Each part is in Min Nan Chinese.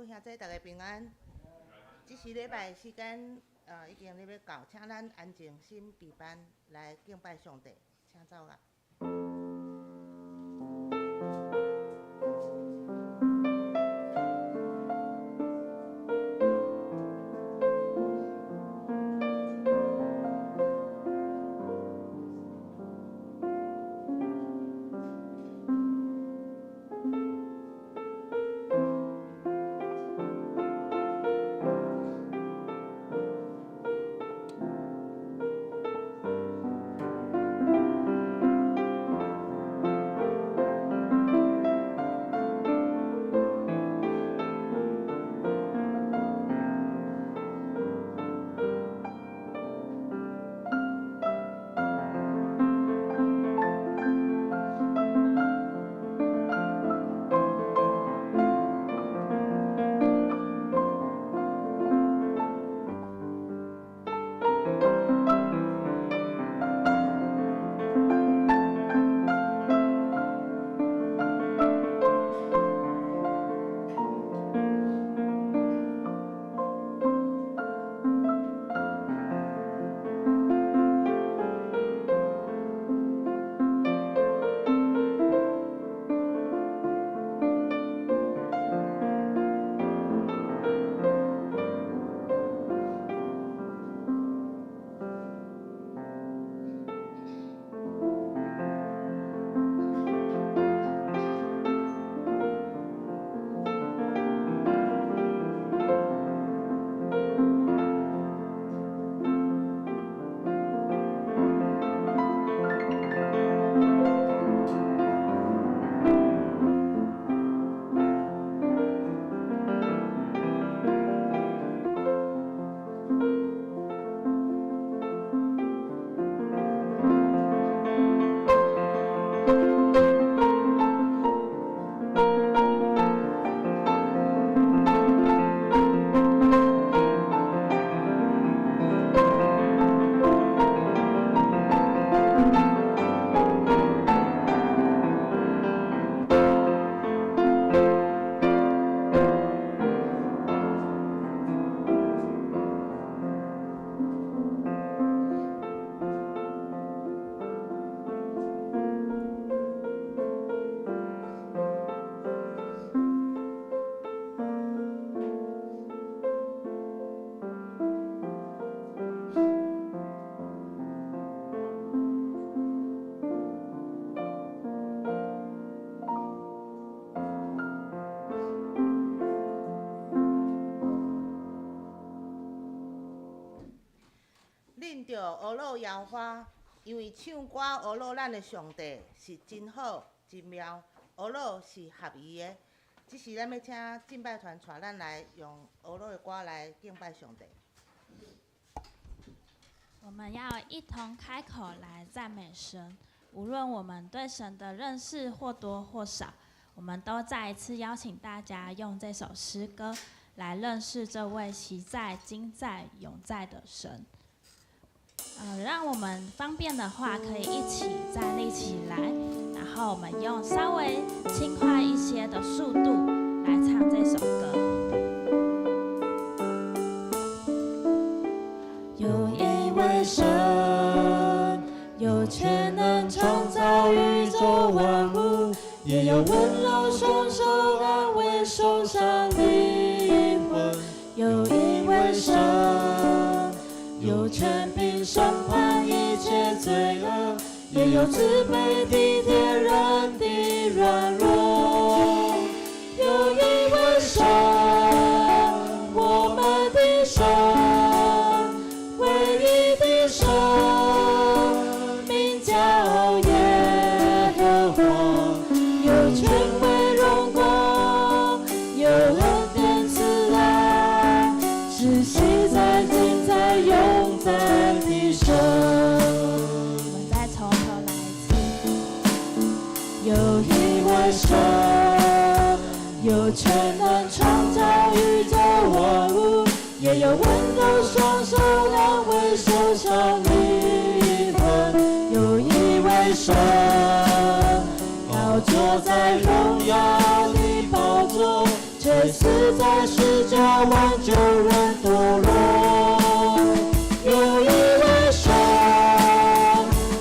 兄弟，逐家平安。這是禮拜時間，已經咧欲到，請咱安靜心備班來敬拜上帝，請奏樂。恁著呵咾耶和華，因為唱歌呵咾咱的上帝是真好真妙，呵咾是合宜的。這時咱欲請敬拜團帶咱來用呵咾的歌來敬拜上帝。我們要一同開口來讚美神，無論我們對神的認識或多或少，我們都再一次邀請大家用這首詩歌來認識這位昔在、今在、永在的神。讓我們方便的話，可以一起站立起來，然後我們用稍微輕快一些的速度來唱這首歌。有一位神，有權能創造宇宙萬物，也有溫柔雙手安慰受傷靈魂。有一位神，有權柄審判一切罪惡，也有慈悲體貼人的軟弱。有一位神，我們的神，唯一的神，名叫耶和華，有權威榮光，有恩典慈愛，是昔在、今在、永在的神。我們再從頭來一次。有一位神，有權能創造宇宙萬物，也有溫柔雙手安慰受傷靈魂。有一位神，高坐在榮耀的寶座，垂死在十架挽救人堕落。有一位神，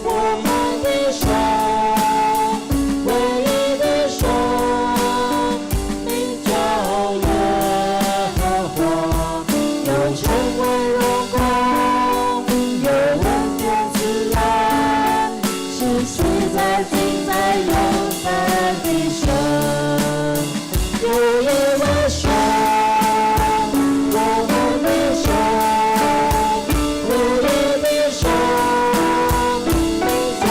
我們的神，唯一的神，名叫耶和華，有權威榮光，有恩典慈愛，是昔在今在永在的神。有一位神，我們的神，唯一的神，名叫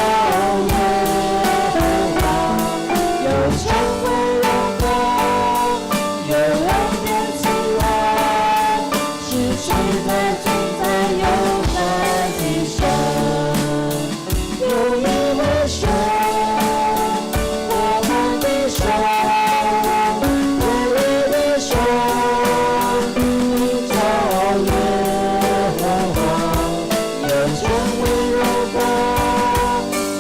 耶和華，有權威榮光，有恩典慈愛，是昔在今在永在的神。有一位神，我們的神，唯一的神，名叫耶和華，有權威榮光，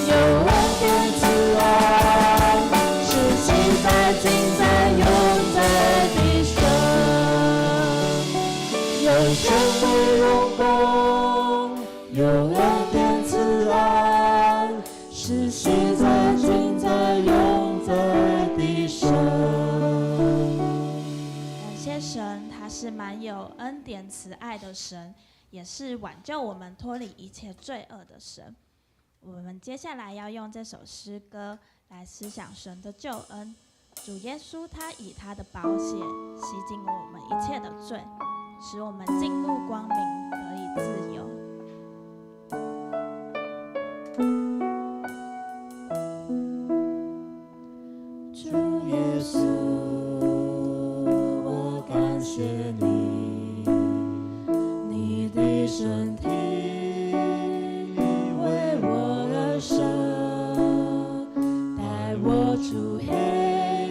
有恩典慈愛，是昔在今在永在的神。有權威榮光，有恩典慈愛，是昔在今在永在的神。感謝神，他是滿有恩典慈愛的神，也是挽救我們脫離一切罪惡的神。我們接下來要用這首詩歌來思想神的救恩。主耶穌他以他的寶血洗淨我們一切的罪，使我們進入光明，得以自由。主耶穌，我感謝你，你的身體為我而捨，帶我出黑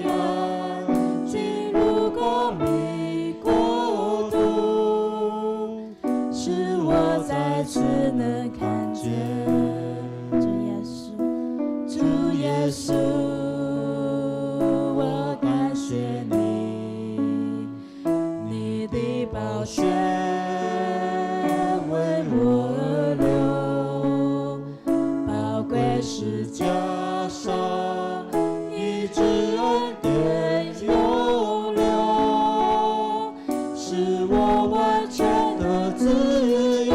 暗，進入光明國度，使我再次能看見。主耶穌，主耶穌，我感謝你，你的寶血為我而流，寶貴十架上醫治恩典湧流，使我完全的自由。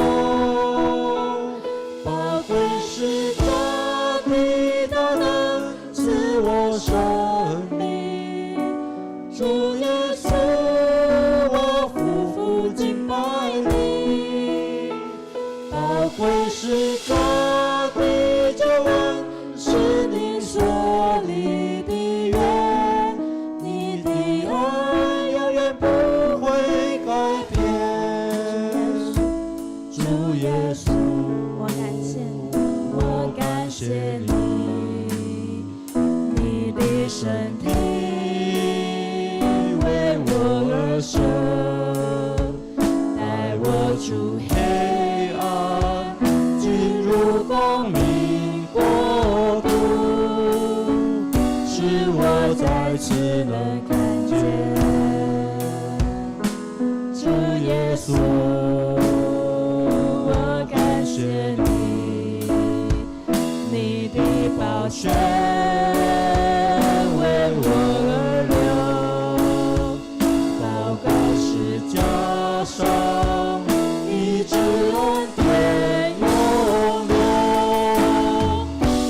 寶貴十架的大能賜我生命，主耶穌，我俯伏敬拜你。寶貴十架的救恩是你所立的約，你的愛永遠不會改變。主耶穌，我感謝你，我感謝你，你的身體為我而捨，帶我出黑暗，進入光明國度，使我再次能看見。主耶穌，我感謝你，你的寶血為我而流，寶貴十架上醫治恩典湧流，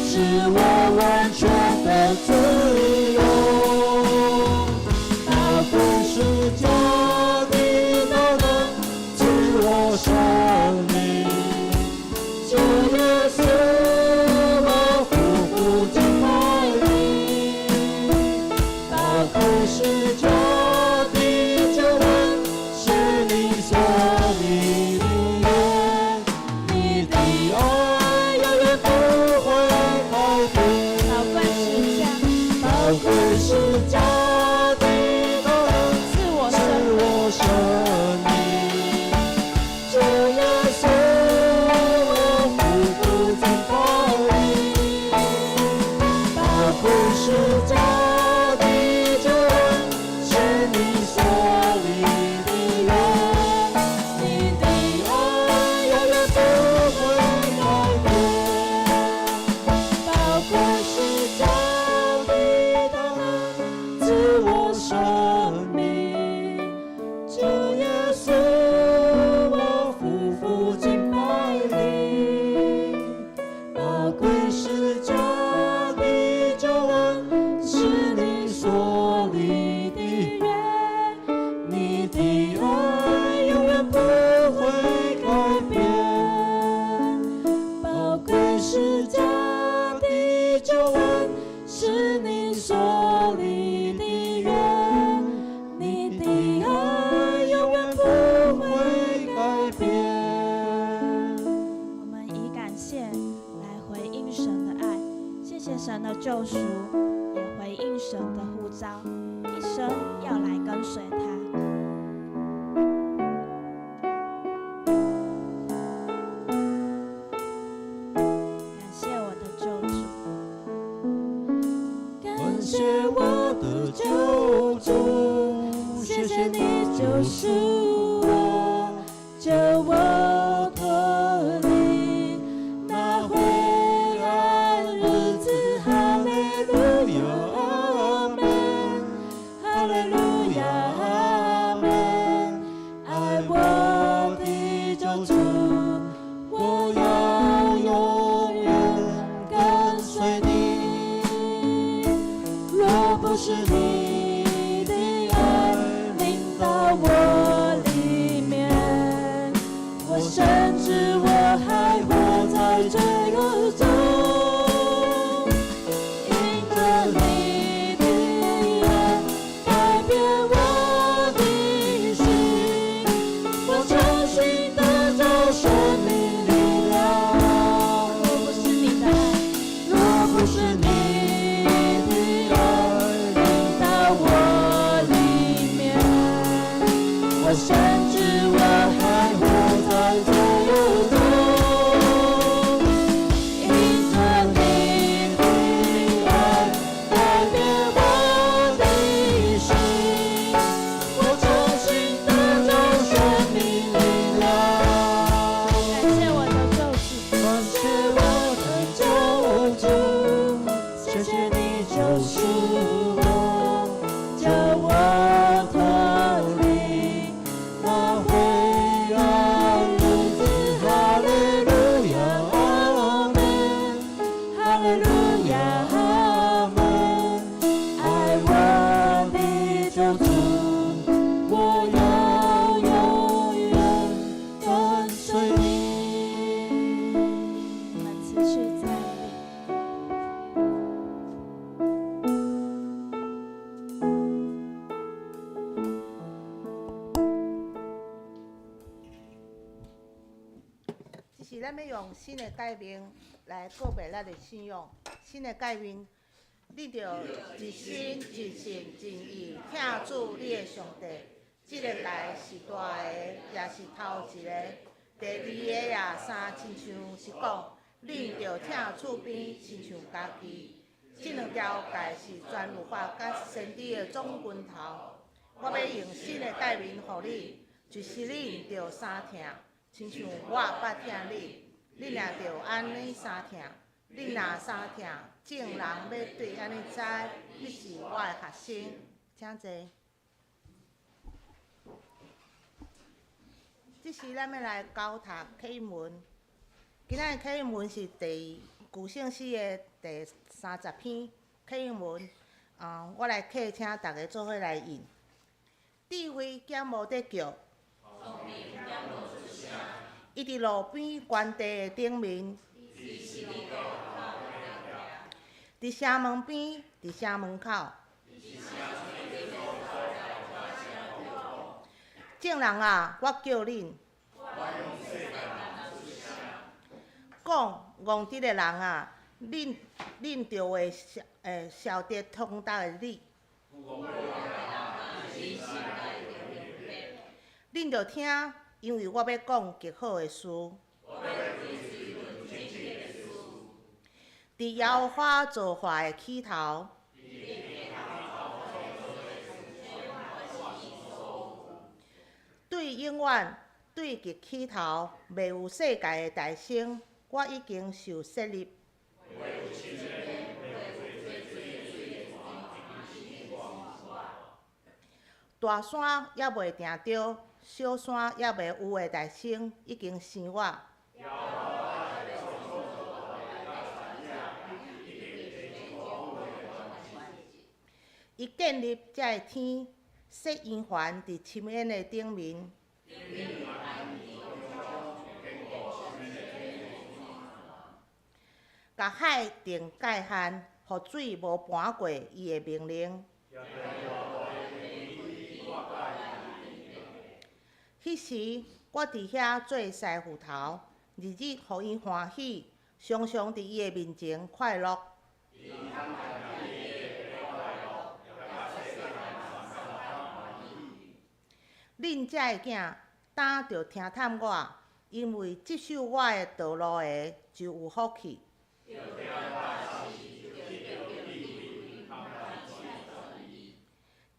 使我完全的自由。寶貴十架的大能賜我生命，主耶穌，我俯伏敬拜十架的救恩，是你所立的約，你的愛永遠不會改變。我們以感謝來回應神的愛，謝謝神的救贖，也回應神的呼召，一生要來跟隨他。感謝我的救主，感謝我的救主，謝謝你救贖我，救我脫離那灰暗日子。哈利路亞，阿們，哈利路亞，阿們。愛我的救主，我要永遠跟隨你。若不是你的愛臨到我裡面，我深知我還活在罪惡中。因著你的愛改變我的心，我重新得著生命力量。若不是你的愛，若不是你的愛臨到我裡面，我深知我還活在罪惡中。因著你的愛改變我的心，我重新得著生命力量。感謝我的救主，感謝我的救主，謝謝你救贖我，救我脫離那灰暗日子。哈利路亞，阿們，哈利路亞，阿們。愛我的救主，我要永遠跟隨你。我們持續站立。這是咱欲用新的誡命來告別咱的信仰。新的誡命，你著一心一性一意疼主你的上帝。這个誡是大个，也是頭一个。第二个啊，相親像是講，恁著疼厝邊親像家己。這兩條誡是全律法佮先知的總根頭。我欲用新的誡命予你，就是恁著相疼，親像我捌疼恁，恁也著按呢相疼。恁若相疼，眾人欲對按呢知，你是我的學生。請坐。這時咱欲來交讀啟應文。今仔日啟應文是第舊聖詩的第30篇啟應文。我來課請逐家做伙來印。智慧減無得叫，伊佇路邊懸地的頂面，佇城門邊，佇城門口。眾人啊，我叫恁，講戇直的人啊，恁恁著會曉得通達的理。恁著聽，因為我欲講極好的事。佇耶和華造化的起頭，對永遠對極起頭，未有世界的誕生，我已經受設立。大山猶未定著，小山猶未有的誕生，已經生我。伊建立這个天，設營盤佇深淵的頂面。共海定界限，予水無盤過伊的命令。彼時，我佇遐做師傅頭，日日予伊歡喜，常常佇伊的面前快樂。恁遮的囝，今著聽探我，因為執守我的道路的，就有福氣。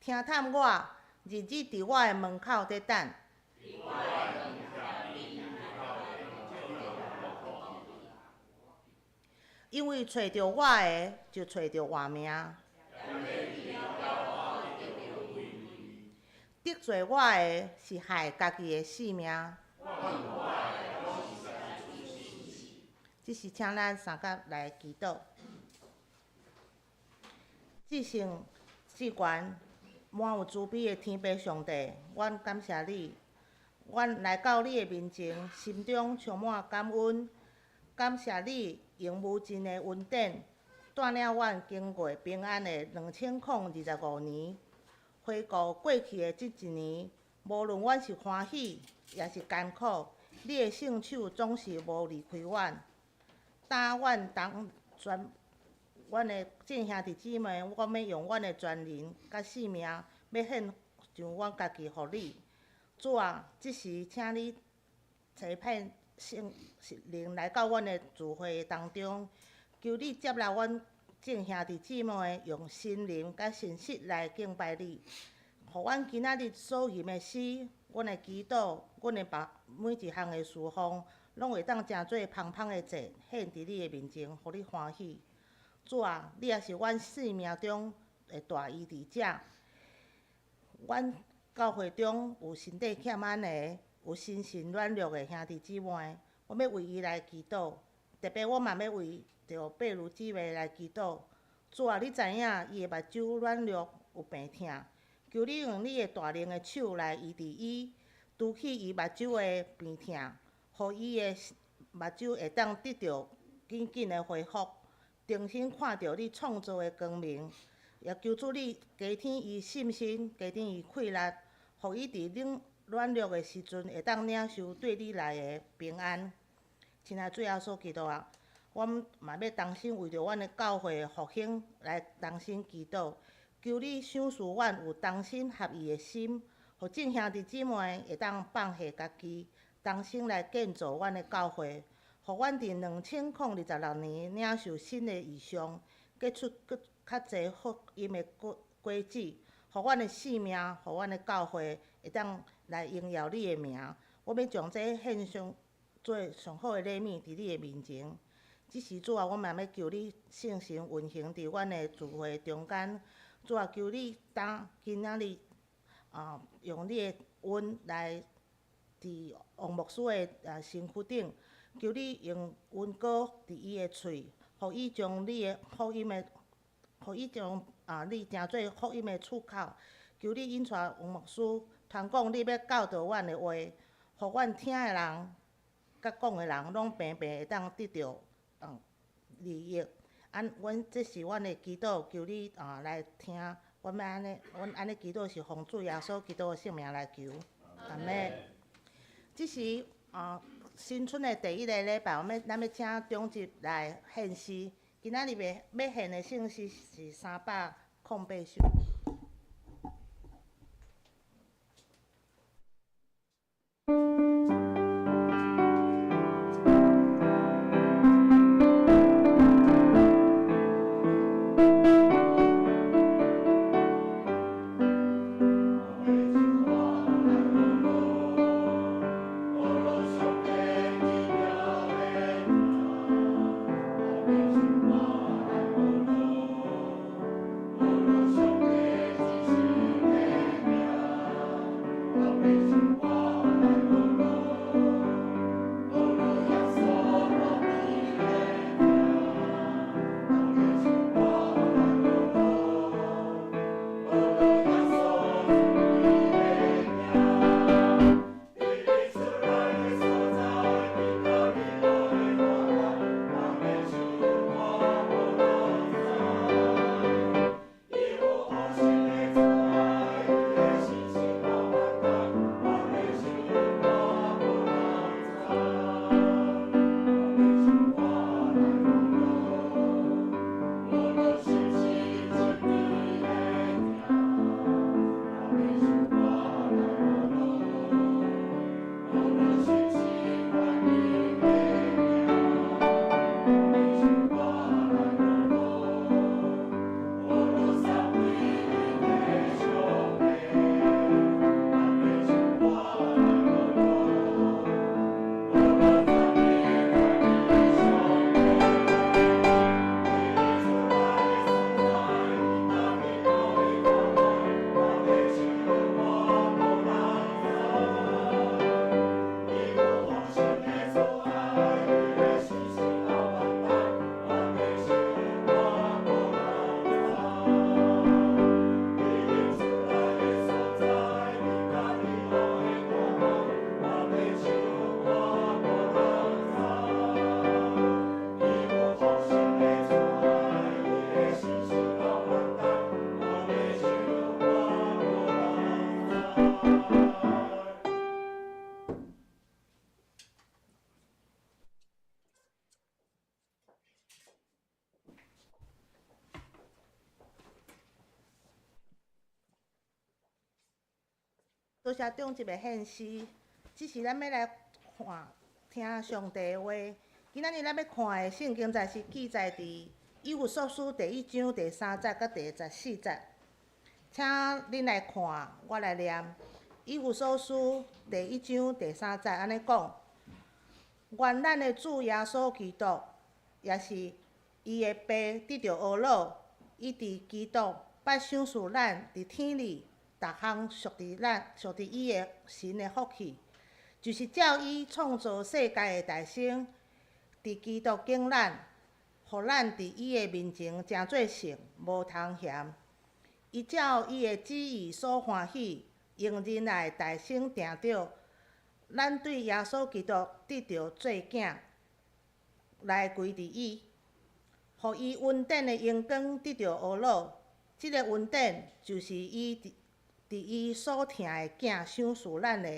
聽探我，日日佇我的門口咧等。因為揣著我的，就揣著活命。得罪我的，是害家己的性命。這時請咱三甲來祈禱。至聖至懸、滿有慈悲的天父上帝，阮感謝你。阮來到你的面前，心中充滿感恩，感謝你用無盡的恩典，帶領阮經過平安的2025年。回顧過去的這一年，無論阮是歡喜，抑是艱苦，你的聖手總是無離開阮。今阮當全，阮的眾兄弟姊妹，阮欲用阮的全人佮性命，欲獻上阮家己予你。主啊，這時請你差派聖靈來到阮的聚會當中，求你接納阮眾兄弟姊妹，用心靈佮誠實來敬拜你。予阮今仔日所吟的詩，阮的祈禱，阮的別每一項的事奉，攏會當成做芳芳的祭，獻佇你的面前，予你歡喜。主啊，你也是阮生命中的大醫治者。阮教會中有身體欠安的，有心神軟弱的兄弟姊妹，我欲為伊來祈禱。特別我嘛欲為著貝如姊妹來祈禱。主啊，你知影伊的目睭軟弱，有病疼，求你用你的大能的手來醫治伊，除去伊目睭的病疼，予伊的目睭會當得著緊緊的恢復，重新看著你創造的光明。也求主你加添伊信心，加添伊氣力，予伊佇恁軟弱的時陣，會當領受對你來的平安。親愛主耶穌基督啊，阮嘛欲同心為著阮的教會的復興來同心祈禱，求你賞賜阮有同心合意的心，予眾兄弟姊妹會當放下家己，同心來建造阮的教會，予阮佇2026年領受新的異象，結出閣較濟福音的果子，予阮的性命，予阮的教會會當來榮耀你的名。我欲將這獻上做上好的禮物，佇你的面前。這時主啊，我嘛欲求你聖神運行佇阮的聚會中間。主啊，求你當今仔日啊，用你的恩來佇王牧師的身軀頂，求你用恩膏佇伊的喙，予伊將你的福音的，予伊將啊你成做福音的出口。求你引帶王牧師傳講你欲教導阮的話，予阮聽的人佮講的人攏平平會當得著利益。按阮這是阮的祈禱，求你啊來聽。阮欲按呢，阮按呢祈禱是奉主耶穌基督的聖名來求。阿們。這是新春的第一個禮拜，咱欲請長執來獻詩。今仔日欲獻的聖詩是308首。上帝。多謝中一个獻詩，這是咱欲來看聽上帝的話。今仔日咱欲看的聖經節是記載佇以弗所書第一章第三節佮第14節。請恁來看，我來念。以弗所書第一章第三節按呢講：願咱的主耶穌基督，也是伊的爸得著呵咾，伊佇基督捌賞賜咱佇天裡逐項屬佇咱、屬佇伊的神的福氣，就是照伊創造世界的大先，佇基督揀咱，予咱佇伊的面前成做聖，無通嫌。伊照伊的旨意所歡喜，用仁愛大先定著，咱對耶穌基督得著做囝，來歸佇伊，予伊恩典的榮光得著呵咾。這个恩典就是伊佇佇伊所疼的囝賞賜咱的，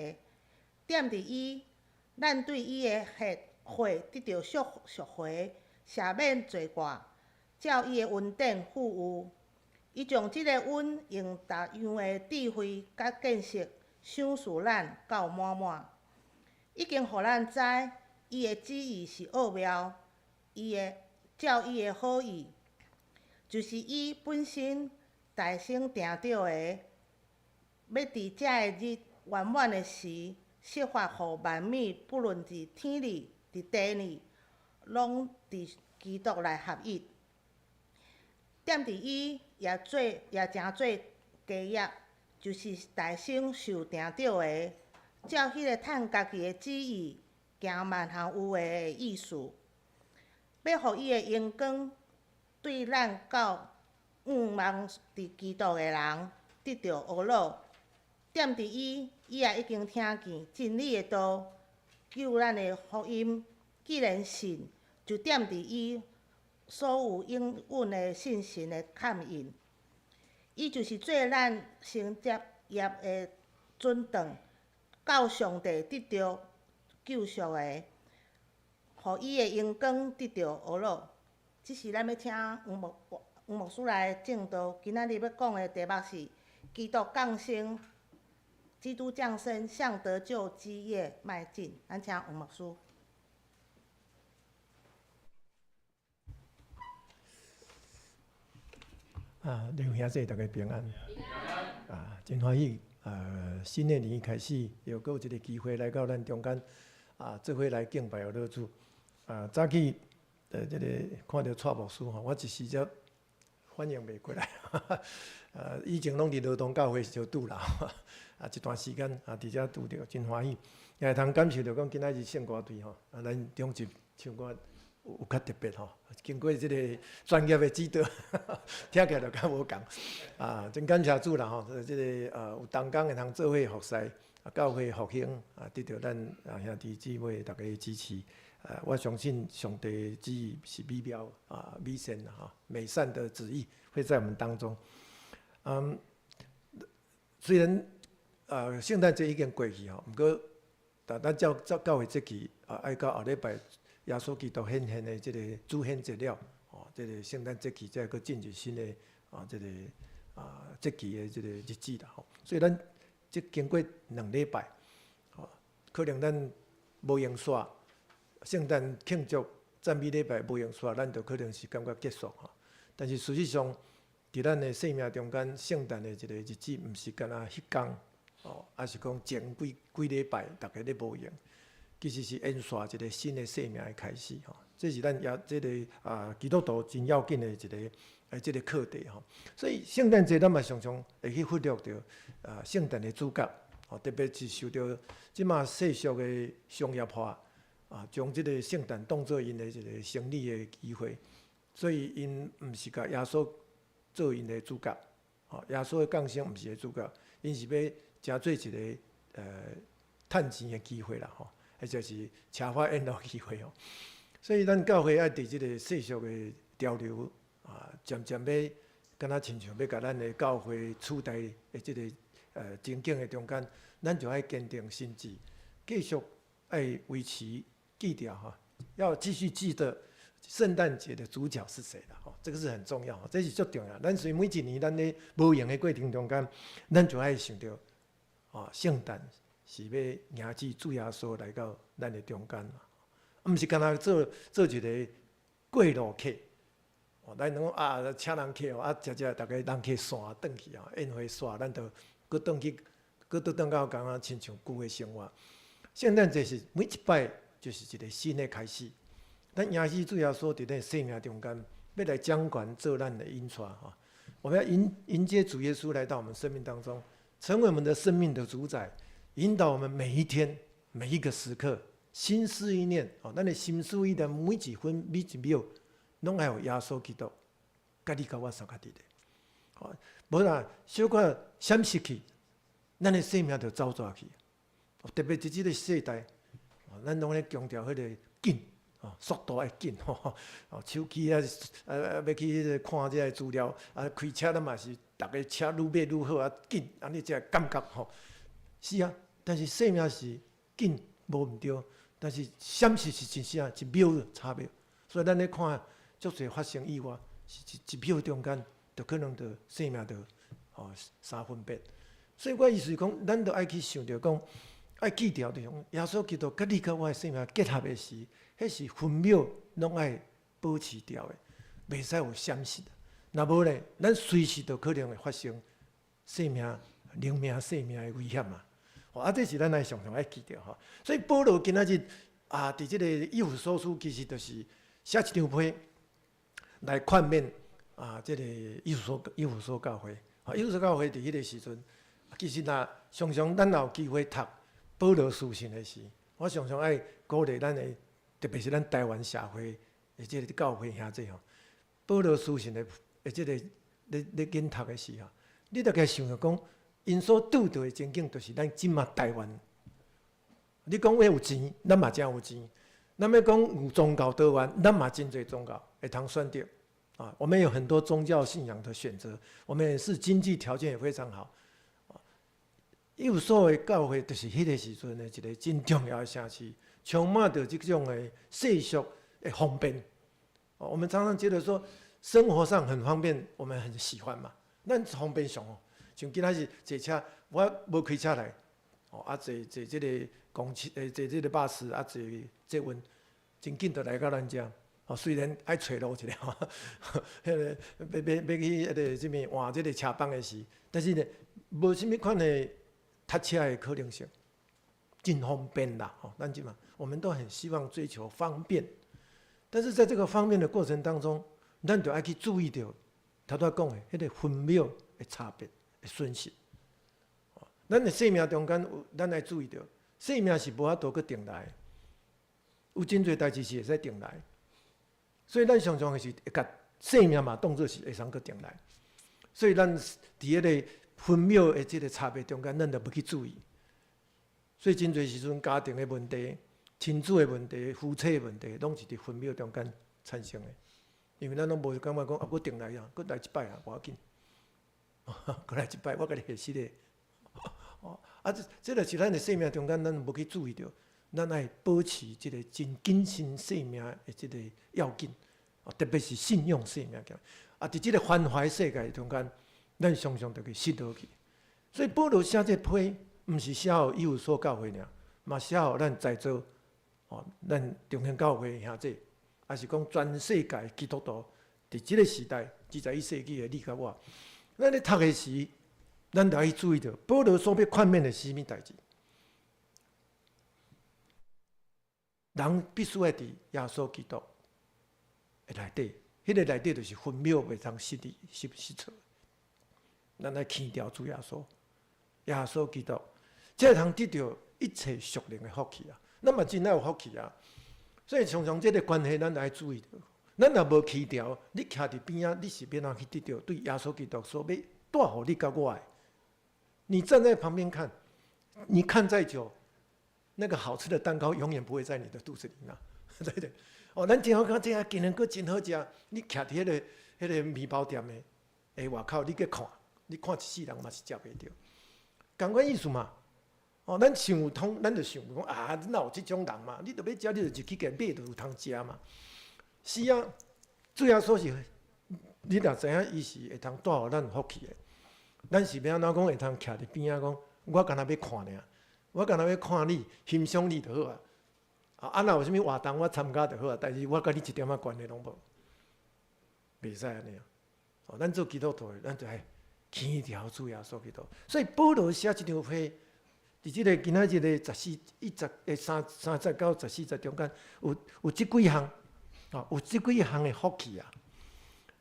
踮佇伊，咱對伊的血血得著贖贖回，赦免罪過，照伊的恩典富有。伊將這个恩用逐樣的智慧佮見識賞賜咱到滿滿，已經予咱知伊的旨意是奧妙，伊的照伊的好意，就是伊本身大先定著的，欲佇這个日圓滿的時，設法予萬物，不論佇天裡、佇地裡，攏佇基督內合一。踮佇伊也做也成做家業，就是大先受定著的，照彼个趁家己的旨意，行萬項有為的意思，欲予伊的榮光對咱到向望佇基督的人得著呵咾。踮佇伊，伊也已經聽見真理的道，救咱的福音。既然信，就踮佇伊所有應允的信心的確印。伊就是做咱承接業的準當，到上帝得著救贖的，予伊的榮光得著呵咾。這是咱欲請黃牧黃牧師來證道。今仔日欲講的題目是基督降生，基督降生向得救基業邁進。咱請黃牧師。啊，弟兄姊妹，大家平安。啊，真歡喜！新的年開始，又閣有一个機會來到咱中間，啊，做伙來敬拜我主。啊，早起，這个看著蔡牧師吼，我一時才反應袂過來。以前攏佇羅東教會相拄啦，啊，一段時間啊，佇遮拄著，真歡喜。也會通感受著講，今仔日聖歌隊吼，啊，咱中集唱歌有較特別吼，經過這个專業的指導，聽起來就較無仝。啊，真感謝主啦吼！這个有同工會通做伙服侍，啊，教會復興啊，得著咱啊兄弟姊妹逐家的支持。我相信上帝旨意是美妙啊，美善哈，美善的旨意會在我們當中。嗯，雖然聖誕節已經過去吼，毋過但咱照照教會節期啊，愛到後禮拜耶穌基督顯現的這个主顯節了，吼，這个聖誕節期才會閣進入新的啊，這个啊節期的這个日子啦吼。所以咱這經過兩禮拜，吼，可能咱無閒煞聖誕慶祝讚美禮拜無閒煞，咱就可能是感覺結束吼。但是事實上，佇咱的生命中間，聖誕的一个日子，毋是干焦彼工，哦，抑是講前幾幾禮拜逐家咧無閒，其實是延續一个新的生命的開始吼。這是咱也這个啊基督徒真要緊的一个這个課題吼。所以聖誕節咱嘛常常會去忽略著啊聖誕的主角，吼，特別是受著這馬世俗的商業化啊，將這个聖誕當做𪜶的一个生理的機會，所以𪜶毋是共耶穌做𪜶的主角，吼，耶穌的降生毋是个主角，𪜶是欲成做一个趁錢的機會啦，吼，或者是奢華宴樂機會吼。所以咱教會愛佇這个世俗的潮流啊，漸漸欲敢若親像欲共咱的教會取代的這个情景的中間，咱就愛堅定心志，繼續愛維持記著吼，要繼續記得聖誕節的主角是誰啦，吼，這個是很重要，這是足重要。咱所以每一年咱咧無閒的過程中間，咱就愛想著，啊，聖誕是欲迎接主耶穌來到咱的中間，啊，毋是干焦做做一个過路客。哦，咱攏講啊，請人客哦，啊，食食，逐家人客散轉去啊，宴會煞，咱就閣轉去，閣倒轉到感覺親像舊的生活。聖誕節是每一擺就是一个新的開始。咱迎接主耶穌佇咱生命中間，欲來掌權做咱的引帶吼。我們要迎接主耶穌來到我們生命當中，成為我們的生命的主宰，引導我們每一天、每一個時刻，心思意念哦，咱的心思意念每一分每一秒，攏愛有耶穌基督，佮你佮我相佮佇咧。哦，無啦，小可閃失去，咱的生命就走逝去。特別佇這个世代，咱攏咧強調彼个緊。哦，速度愛緊吼，哦，手機啊，欲去彼个看這个資料，啊，開車咱嘛是，逐个車愈買愈好啊，緊，按呢才會感覺吼。是啊，但是生命是緊無毋對，但是閃失是真正一秒差別。所以咱咧看，足濟發生意外，是一秒中間，就可能就生命就吼三分別。所以我意思是講，咱都愛去想著講，愛記牢著講，耶穌基督佮你佮我的生命結合的時，彼是分秒攏愛保持牢的，袂使有閃失。若無咧，咱隨時都可能會發生生命、靈命、生命的危險啊！啊，這是咱愛常常愛記著吼。所以保羅今仔日啊，佇這个以弗所書其實就是寫一張批來勸勉啊，這个以弗所教會。啊，以弗所教會佇彼个時陣，其實若常常咱若有機會讀保羅書信的時，我常常愛鼓勵咱的，特別是咱台灣社會的這个教會兄弟吼，保羅書信的這个咧研讀的時候，你大概想著講，𪜶所拄著的情景，就是咱這馬台灣。你講欲有錢，咱嘛誠有錢；咱欲講有宗教多元，咱嘛真濟宗教會通選擇。啊，我們有很多宗教信仰的選擇，我們也是經濟條件也非常好。以弗所的教會就是彼个時陣的一个真重要的城市，充滿著這種的世俗的方便。我們常常覺得說生活上很方便，我們很喜歡嘛。咱方便上哦，像今仔日坐車，我無開車來，哦啊坐坐這个公車，坐這个巴士啊坐捷運，真緊就來到咱遮。哦，雖然愛揣路一下吼，彼个欲欲欲去彼个啥物換這个車班的時，但是呢，無啥物款的塞車的可能性，真方便啦！吼，咱這馬，我們都很希望追求方便，但是在這個方便的過程當中，咱就愛去注意著，頭拄仔講的，彼个分秒的差別的損失。咱的生命中間，咱愛注意著，生命是無法度閣重來，有真濟代誌是會使重來，所以咱常常是會共生命嘛當做是會通閣重來，所以咱佇彼个分秒的這个差別中間，咱就無去注意，所以真濟時陣家庭的問題、親子的問題、夫妻的問題，攏是佇分秒中間產生的。因為咱攏無感覺講啊，閣重來啊，閣來一擺啊，無要緊，閣來一擺，我共你還實的。哦，啊，這這就是咱的生命中間，咱無去注意著，咱愛保持這个真謹慎生命的這个要緊，特別是信仰生命。啊，佇這个繁華世界中間，咱常常就去失落去。所以保羅寫這批，毋是寫予以弗所教會爾，嘛寫予咱在座，哦，咱中興教會兄弟，抑是講全世界基督徒，佇這个時代，21世紀的你佮我，咱咧讀的時，咱就愛注意著，保羅所欲勸勉的是啥物代誌？人必須愛佇耶穌基督的內底，彼个內底就是分秒袂通失去、失失錯。咱愛牽牢主耶穌，耶穌基督，才會通得著一切屬靈的福氣啊！咱嘛真愛有福氣啊！所以常常這个關係，咱愛注意著。咱若無牽牢，你徛佇邊仔，你是欲按怎去得著對耶穌基督所欲帶予你佮我的？你站在旁邊看，你看再久，那個好吃的蛋糕永遠不會在你的肚子裡面，對不對？哦，咱真好看，這个今日閣真好食。你徛佇彼个麵包店的，外口，你去看，你看一世人嘛是食袂著，仝款意思嘛。哦，咱想有通，咱就想講啊，哪有這種人嘛？你著欲食，你就入去共買，就有通食嘛。是啊，主耶穌是，你若知影伊是會通帶予咱福氣的，咱是欲按怎講會通徛佇邊仔講，我干焦欲看爾，我干焦欲看你，欣賞你就好啊。啊，若有啥物活動我參加就好啊，但是我佮你一點仔關係攏無，袂使按呢啊。哦，咱做基督徒的，咱就愛牽著主耶穌基督。所以保羅寫這張批，佇這个今仔日的十四一十的三節到14節中間，有這幾項，啊，有這幾項的福氣啊。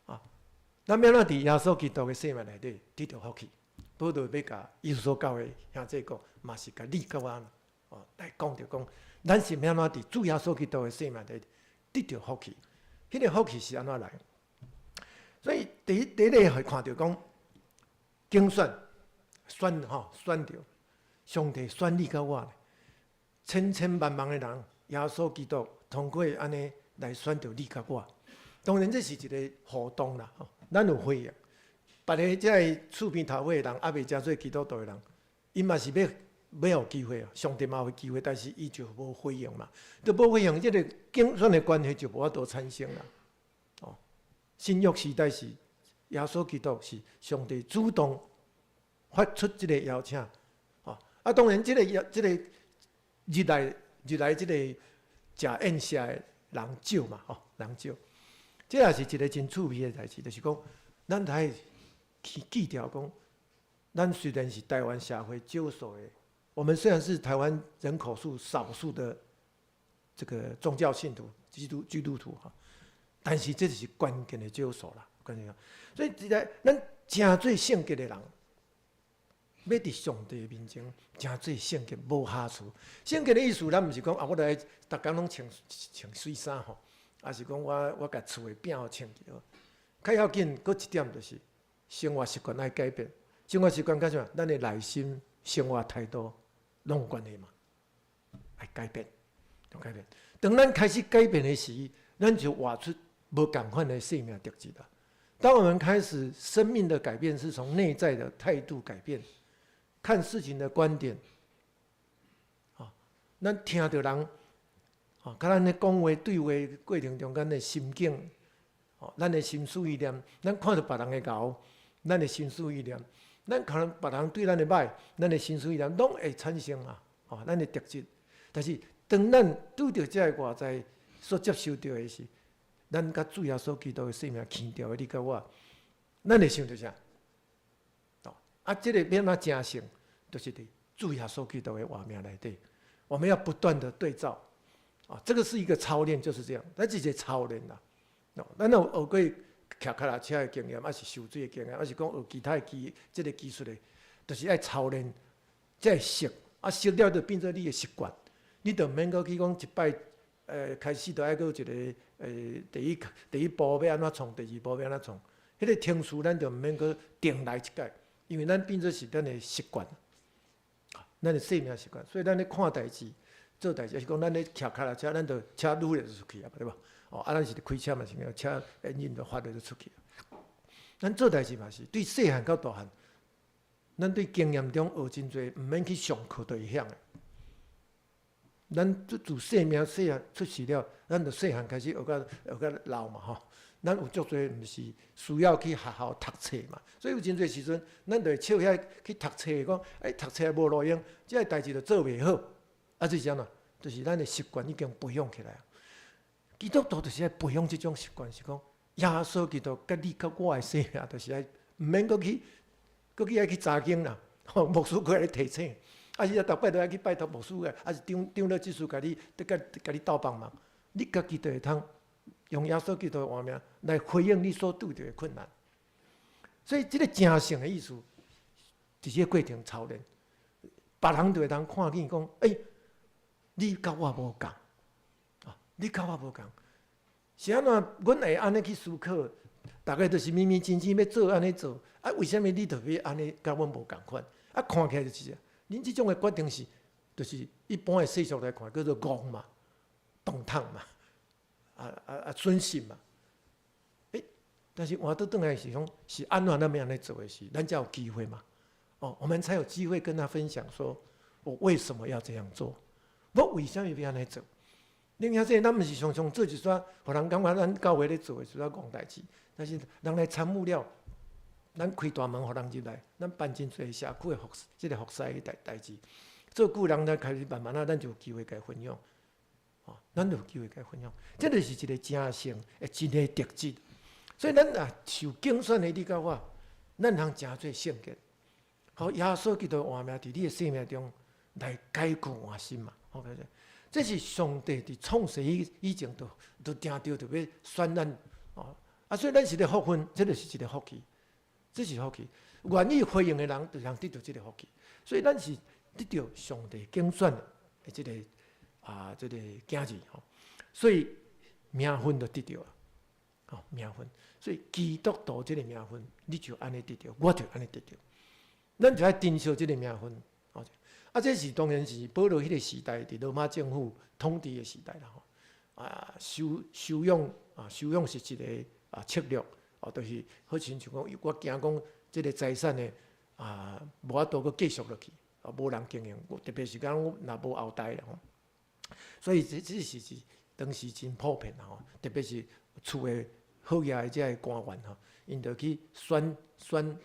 啊，咱欲按怎佇耶穌基督的生命內底得著福氣？保羅欲共以弗所教會兄弟講，嘛是共你佮我哦來講著講，咱是欲按怎佇主耶穌基督的生命內底得著福氣？彼个福氣是按怎來？所以第一个會看著講，揀選選吼選著，上帝選你佮我，千千萬萬的人，耶穌基督通過按呢來選著你佮我。當然這是一个互動啦，吼，咱有回應。別个這个厝邊頭尾的人，猶未成做基督徒的人，𪜶嘛是欲欲予機會啊，上帝嘛予機會，但是伊就無回應嘛，就無回應，這个揀選的關係就無法度產生啦。哦，新約時代是耶穌基督是上帝主動發出這个邀請，哦，啊，當然這个邀這个入來入來這個食宴席的人少嘛，吼，人少，這也是一个真趣味的代誌，就是講，咱愛去記著講，咱雖然是台灣社會少數的，我們雖然是台灣人口數少數的這個宗教信徒，基督徒哈，但是這就是關鍵的少數啦，關鍵。所以，這个咱成做聖潔的人，欲佇上帝面前成做聖潔，無瑕疵。聖潔的意思，咱毋是講啊，我來逐工攏穿穿媠衫吼，抑是講我共厝的餅予清潔。較要緊，閣一點就是生活習慣愛改變。生活習慣佮啥？咱的內心、生活態度攏有關係嘛？愛改變，愛改變。當咱開始改變的時，咱就活出無仝款的生命特質啦。當我們開始生命的改變，是從內在的態度改變，看事情的觀點。啊，咱聽著人，啊，佮咱咧講話對話過程中間的心境，哦，咱的心思意念，咱看著別人的𠢕，咱的心思意念，咱可能別人對咱的歹，咱的心思意念攏會產生嘛，哦，咱的特質。但是當咱拄著這个外在所接受著的是，咱佮主耶穌基督的生命牽著的，你佮我，咱會想著啥？哦，啊，這个欲按怎成聖，就是佇主耶穌基督的活命內底，我們要不斷的對照，啊，這個是一個操練，就是這樣，咱這是操練啦。哦，咱有學過騎腳踏車的經驗，抑是泅水的經驗，抑是講學其他的技，這个技術的，就是愛操練，才會熟。啊，熟了就變做你的習慣，你就毋免閣去講一擺，開始就愛閣有一个，第一步欲按怎創，第二步欲按怎創，彼个程序咱就毋免閣重來一擺，因為咱變做是咱的習慣，咱的生命習慣，所以咱咧看代誌、做代誌，抑是講咱咧騎腳踏車，咱就車愈咧就出去啊，對無？哦，啊，咱是咧開車嘛是按呢，車引擎就發咧就出去。咱做代誌嘛是，對細漢到大漢，咱對經驗中學真濟，毋免去上課就會曉的。咱自自生命細漢出世了，咱就細漢開始學甲老嘛吼。咱有足濟毋是需要去學校讀冊嘛，所以有真濟時陣，咱就會笑遐去讀冊講，欸，讀冊無路用，這个代誌就做袂好。啊，這是按怎？就是咱的習慣已經培養起來。基督徒就是愛培養這種習慣，是講耶穌基督佮你佮我的生命，就是愛毋免閣去閣去愛去查經啦，吼，牧師閣來提醒，抑是啊，逐擺都愛去拜託牧師的，抑是長老執事共你，得共共你鬥幫忙，你家己就會通用耶穌基督的活命來回應你所拄著的困難。所以這个成聖的意思，佇這个過程操練，別人就會通看見講，欸，你佮我無仝，啊，你佮我無仝，是按怎？阮會按呢去思考，逐个都是明明清清欲做按呢做，啊，為啥物你就欲按呢佮阮無仝款？啊，看起來就是啥？恁這種的決定是，就是一般的世俗來看，叫做戇嘛、動彈嘛、啊損失嘛。欸，但是換倒轉來是講，是按怎咱欲按呢做的時，咱才有機會嘛。哦，我們才有機會跟他分享，說我為什麼要這樣做，我為啥物欲按呢做？恁遐這咱毋是常常做一撮，予人感覺咱教會咧做的一撮戇代誌，但是人來參與了，咱開大門予人入來，咱辦真濟社區的服這個服侍的代誌，做久人才開始慢慢仔，咱就有機會共伊分享，哦，咱就有機會共伊分享，這就是一個成聖的真的特質。所以咱若受揀選的你佮我，咱通成做聖潔，予耶穌基督活命佇你的生命中來改過換新嘛。好，這是上帝佇創世以前就定著就欲選咱哦。啊，所以咱是咧福分，這就是一個福氣，這是福氣。願意回應的人，就通得著這個福氣。所以咱是得著上帝揀選的這個啊，這個囝兒吼。所以名分就得著啊，吼名分。所以基督徒這個名分，你就按呢得著，我就按呢得著。咱就愛珍惜這個名分。啊，這是當然是保羅彼個時代，佇羅馬政府統治的時代啦吼。啊，收養啊，收養是一個啊策略，哦，就是好親像講，我驚講這個財產的啊，無法度閣繼續落去，啊，無人經營，特別是講若無後代啦吼。所以這是當時真普遍啦吼，特別是厝的好額的這个官員吼，𪜶就去選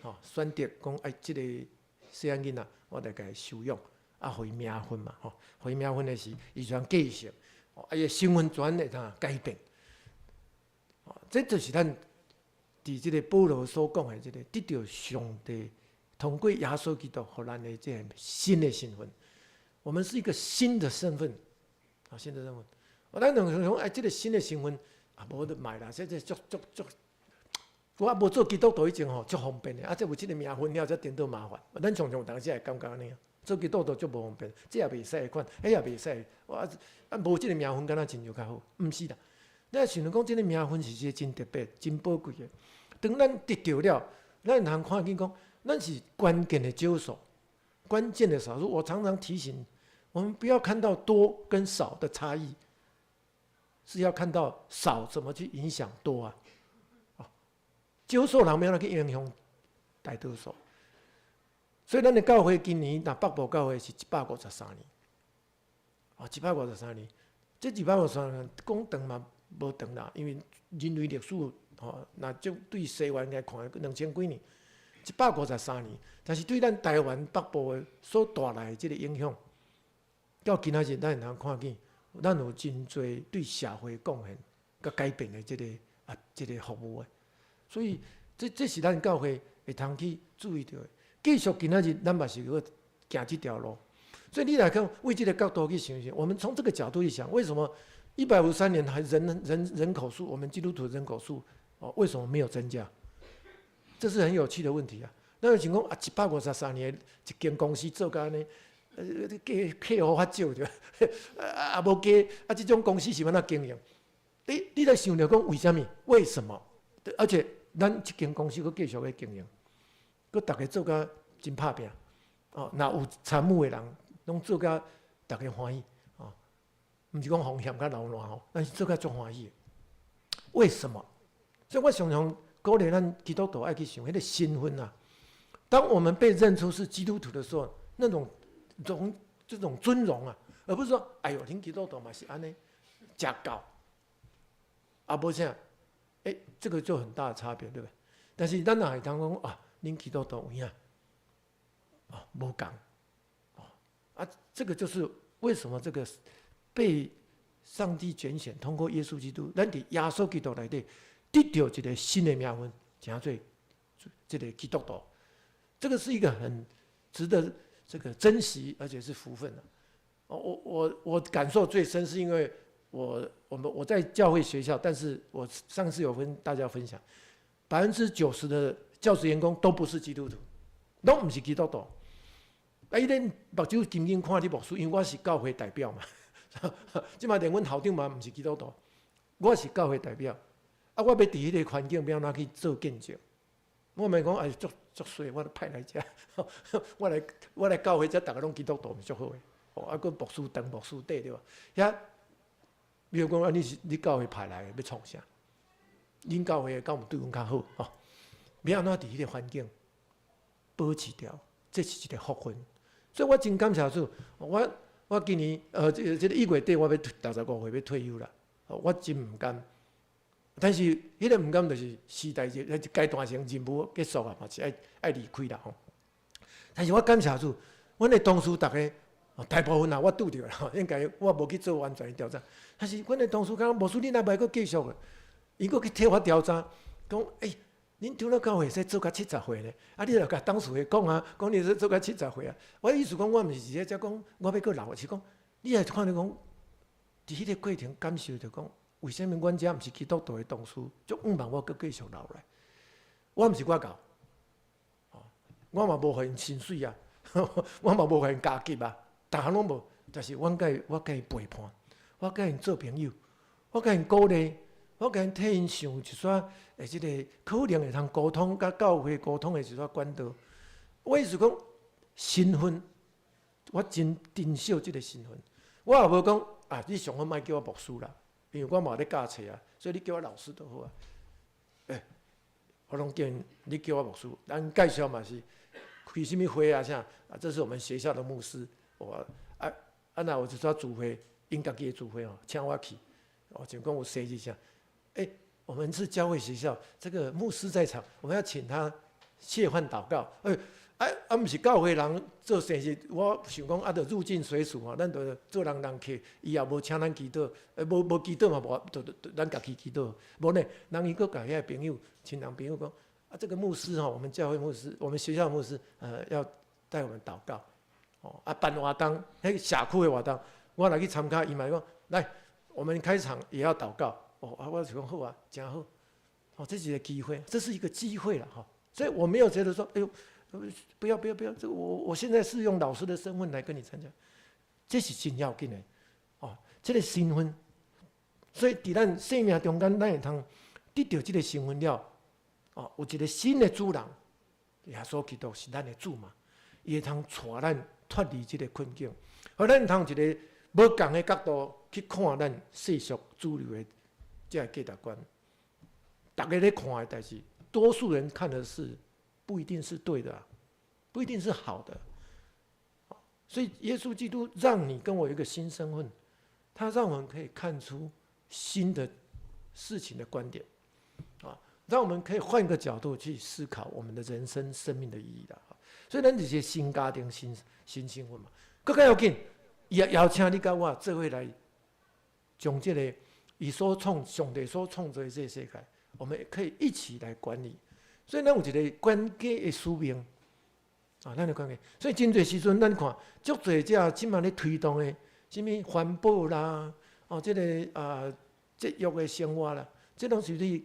吼，選擇講哎，這個細漢囡仔，我來共伊收養。啊，予伊名分嘛，吼，予伊名分的時，伊就通繼承，啊，伊的身份轉會通改變。這就是咱佇這個保羅所講的這個得著上帝通過耶穌基督予咱的這個新的身份。我們是一個新的身份，啊，新的身份。咱兩想講，哎，這個新的身份啊，無得買啦，這足足足，我啊無做基督徒以前吼，足方便的，啊，這有這個名分了，才顛倒麻煩。咱常常有當時會感覺按呢。做基督徒足無方便，這也袂使的款，彼也袂使。我啊無這個名分，敢若親像較好？毋是啦，你若想著講，這個名分是一個真特別、真寶貴的。當咱得著了，咱會通看見講，咱是關鍵的少數，關鍵的少數。我常常提醒我們，不要看到多跟少的差異，是要看到少怎麼去影響多啊。少數人欲按怎去影響大多數。所以，咱的教會今年若北部教會是153年，哦，一百五十三年。這一百五十三年講長嘛無長啦，因為人類歷史吼，若就對西元來看，2000幾年，一百五十三年。但是對咱台灣北部的所帶來的這個影響，到今仔日咱會通看見，咱有真濟對社會貢獻佮改變的這個啊，這個服務的。所以，這是咱教會會通去注意著的。繼續今仔日，咱嘛是閣行這條路。所以你來看，為這個角度去想想，我們從這個角度去想，為什麼153年還人口數，我們基督徒人口數哦，為什麼沒有增加？這是很有趣的問題啊。那個想講啊，一百五十三年一間公司做甲按呢，加客戶較少對吧？啊啊無加啊，這種公司是按怎經營？你來想著講為啥物？為什麼？而且咱這間公司閣繼續咧經營，閣逐家做甲真拍拚哦。若有參與的人，攏做甲逐家歡喜哦。毋是講風險較流爛吼，但是做甲足歡喜的。為什麼？所以我常常鼓勵咱基督徒愛去想彼個身份啊。當我們被認出是基督徒的時候，那種榮這種尊榮啊，而不是說，哎喲，恁基督徒嘛是按呢，食教，啊無啥，欸，這個就很大的差別，對不對？但是咱若會當講啊，恁基督徒有影，哦，無仝，哦，啊，這個就是為什麼這個被上帝揀選，通過耶穌基督，咱佇耶穌基督內底得著一個新的名分，稱做這個基督徒。這個是一個很值得這個珍惜，而且是福分的。我感受最深，是因為我在教會學校，但是我上次有跟大家分享，90%的教職員工都不是基督徒，攏毋是基督徒。啊，伊咧目睭緊緊看你牧師，因為我是教會代表嘛。這擺連阮校長嘛毋是基督徒，我是教會代表。啊，我欲佇彼個環境欲按怎去做見證？我袂講哎，足足衰，我派來遮，我來教會遮，逐家攏基督徒，毋是足好的。哦，啊，閣牧師長、牧師短對無？遐，比如講啊，你是你教會派來的，欲創啥？恁教會敢有對阮較好？吼，欲按怎佇彼個環境保持牢，這是一個福分。所以我真感謝主，我今年這個1月底我欲65歲欲退休啦，我真毋甘。但是彼个毋甘就是時代一階段性任務結束啊，嘛是愛愛離開啦吼。但是我感謝主，阮的同事逐家，大部分啊，我拄著啦，應該我無去做完全的調查。但是阮的同事講，牧師你若袂閣繼續，伊閣去替我調查，講欸，恁長老教會使做到70歲呢？啊，你著共董事會講啊，講你使做到七十歲啊。我意思講，我毋是佇咧遮講，我欲閣留，是講你若看著講，佇彼個過程感受著講，為啥物阮遮毋是基督徒的同事，足向望我閣繼續留來？我毋是我𠢕，我嘛無予𪜶薪水啊，我嘛無予𪜶加給啊，逐項攏無。但是阮佮我佮伊陪伴，我佮𪜶做朋友，我佮𪜶鼓勵，我共𪜶替𪜶想一撮的這个可能會通溝通，佮教會溝通的一撮管道。我意思講，身份，我真珍惜這个身份。我也無講啊，你上好莫叫我牧師啦，因為我嘛咧教冊啊，所以你叫我老師就好啊。欸，我攏叫𪜶你叫我牧師，咱介紹嘛是開啥物會啊啥啊，這是我們學校的牧師。我啊啊，若有一撮聚會，𪜶家己的聚會哦，請我去，哦，就講有生日啥，欸，我們是教會學校，這個牧師在場，我們要請他謝飯禱告。欸，啊啊，毋是教會人做生日，我想講啊，著入境隨俗吼，咱著做人人客，伊也無請咱祈禱，欸，無無祈禱嘛，無，就就咱家己祈禱。無呢，人伊閣共遐個朋友、親人朋友講，啊，這個牧師吼，我們教會牧師，我們學校牧師，要帶我們禱告。哦，啊，辦活動，彼社區的活動，我來去參加，伊嘛講，來，我們開場也要禱告。哦，啊，我就講好啊，誠好。哦，這是一個機會，這是一個機會啦，吼。所以我沒有覺得說，哎喲，不要不要不要，這個我現在是用老師的身份來跟你參加，這是真要緊的，哦，這個身份，所以佇咱生命中間，咱會通得著這個身份了，哦，有一個新的主人，耶穌基督是咱的主嘛，伊會通帶咱脫離這個困境，予咱通一個無仝的角度去看咱世俗主流的這个價值觀。逐家咧看的代誌，多數人看的是不一定是對的啊，不一定是好的。所以耶穌基督讓你跟我有一個新身份，他讓我們可以看出新的事情的觀點，啊，讓我們可以換個角度去思考我們的人生生命的意義的。所以咱這些新家庭、新新身份嘛，閣較要緊，伊也邀請你佮我做伙來，將這个伊所創上帝所創造的這个世界，我們可以一起來管理。所以咱有一个管家的使命，啊，咱的管家。所以真濟時陣，咱看足濟這這馬咧推動的，啥物環保啦，哦，這个啊節約的生活啦，這攏是你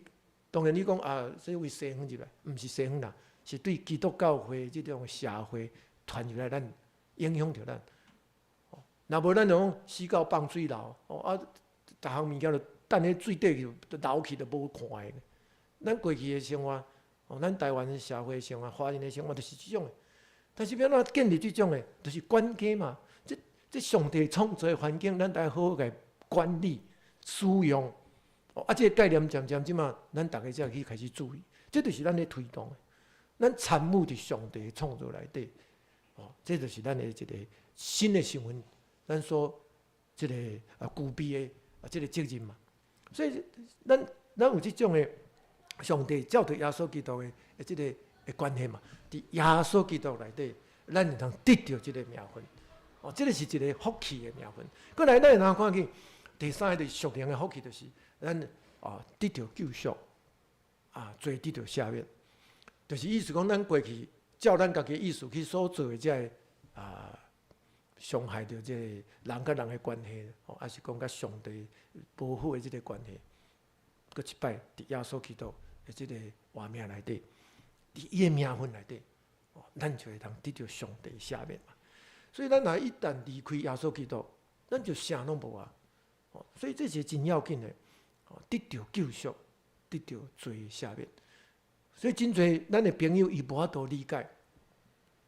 當然你講啊，這為西方入來，毋是西方啦，是對基督教會這種社會傳入來，咱影響著咱。若無咱就講死狗放水流，哦啊，逐項物件就等彼水底去，就流去就無看的。咱過去的生活，哦，咱台灣社會生活、華人的生活就是這種的。但是欲按怎建立這種的，就是管家嘛。這這上帝創造的環境，咱愛好好共管理、使用。哦，啊，這个概念漸漸這馬，咱逐家才去開始注意。這就是咱咧推動的。咱參與佇上帝創造內底，哦，這就是咱的一个新的身份。咱所這个啊具備的啊這个責任嘛。所以咱咱有這種的上帝照著耶穌基督的這个的關係嘛，佇耶穌基督內底，咱會通得著這个名分。哦，這个是一个福氣的名分。閣來，咱會通看見第三个就是屬靈的福氣，就是咱啊得著救贖，啊罪得著赦免，就是意思講，咱過去照咱家己意思去所做的這个啊，傷害著這個人佮人的關係，哦，抑是講佮上帝無好的這个關係，閣一擺佇耶穌基督的這个活命內底，佇伊的名分內底，哦，咱就會通得著上帝赦免嘛。所以咱若一旦離開耶穌基督，咱就啥攏無啊。哦，所以這是真要緊的，哦，得著救贖，得著罪赦免。所以真濟咱的朋友伊無法度理解，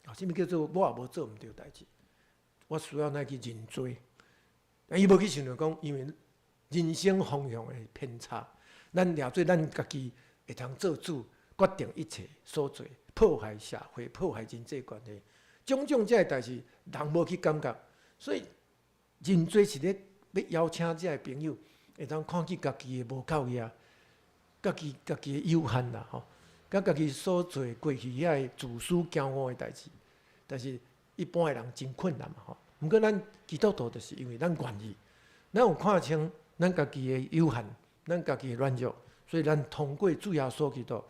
啊，啥物叫做我也無做毋對代誌，我需要來去認罪。伊無去想著講，因為人生方向的偏差，咱掠做咱家己會通做主，決定一切所做，破壞社會、破壞人際關係，種種這个代誌，人無去感覺。所以認罪是咧欲邀請這个朋友，會當看見家己的無夠額。家己的有限啦，吼，佮家己所做過去遐个自私驕傲的代誌，但是一般的人真困難嘛，吼。毋過咱基督徒就是因為咱願意，咱有看清咱家己的有限，咱家己的軟弱，所以咱通過主耶穌基督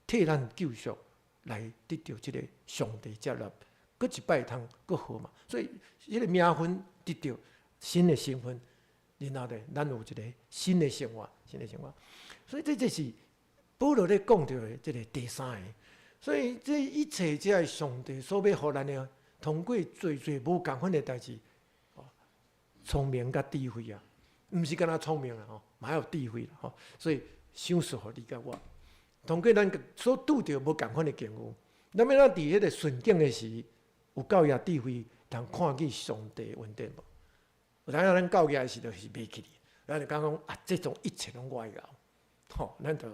替咱救贖，來得著這个上帝接納，閣一擺通閣好嘛。所以這个名分得著新的身份，然後咧，咱有一个新的生活，新的生活。所以這就是保羅咧講著的這个第三个。所以這一切這个上帝所欲予咱的，通過濟濟無仝款的代誌，聰明佮智慧啊，毋是干焦聰明啊，吼，嘛有智慧啦，吼。所以賞賜予你佮我，通過咱所拄著無仝款的境遇，咱欲按怎佇彼个順境的時，有夠額智慧，通看見上帝恩典無？有當咱夠額的時，就是袂記哩，咱就感覺講啊，這種一切攏我的𠢕，吼，咱就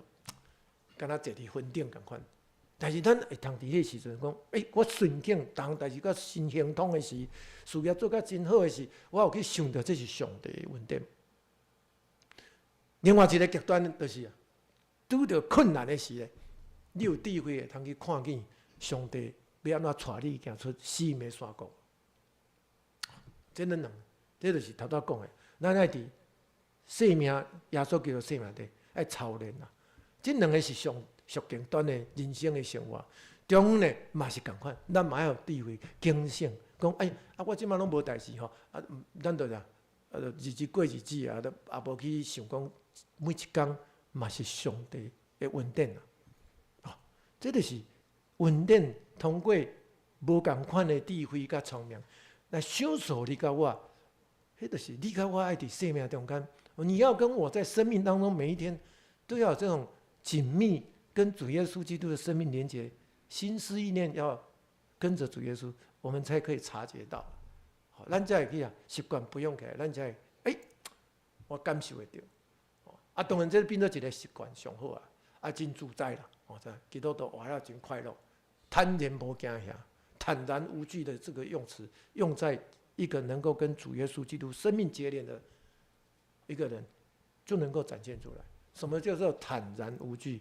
敢若坐佇雲頂仝款。但是咱會通佇彼個時陣講，欸，我順境，逐項代誌較真亨通的時，事業做甲真好的時，我有去想著這是上帝的恩典。另外一个極端就是拄著困難的時咧，你有智慧會通去看見上帝欲按怎帶你行出死蔭的山谷。這兩，這就是頭拄仔講的，咱愛佇生命，耶穌基督生命底愛操練啦。這兩个是上上極端的人生的生活，中間呢嘛是仝款，咱嘛愛有智慧警醒，講哎啊，我這擺攏無代誌吼，啊，咱就啥，啊，就日子過日子啊，都也無去想講每一工嘛是上帝的恩典啊，哦，這就是恩典通過無仝款的智慧佮聰明來賞賜你佮我，彼就是你佮我愛佇生命中間，你要跟我在生命當中每一天都要有這種緊密跟主耶穌基督的生命連結，心思意念要跟着主耶穌，我們才可以察覺到。好，咱才會去啊，習慣培養起來，咱才會欸，我感受會著。啊，當然這變做一个習慣上好啊，啊，真自在啦。哦，這基督徒活了真快樂，坦然無驚嚇，坦然無懼的這個用詞，用在一個能夠跟主耶穌基督生命結連的一個人，就能夠展現出來。什麼叫做坦然無懼？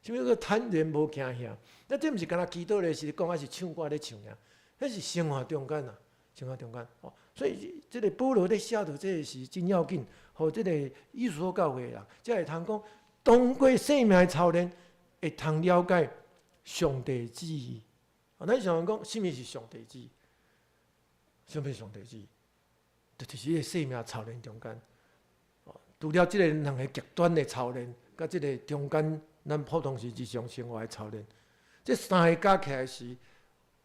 什麼叫做坦然無驚嚇？那這毋是干焦祈禱咧，是講，還是唱歌咧唱爾？彼是生活中間啊，生活中間哦。所以這个保羅咧寫著這个是真要緊，予這个以弗所教會的人，才會通講，通過生命的操練，會通了解上帝旨意。啊，咱常常講，啥物是上帝旨意？啥物是上帝旨意？就是彼个生命操練中間，哦，除了這个兩个極端的操練，佮這个中間，咱普通時日常生活的操練，這三个加起來時，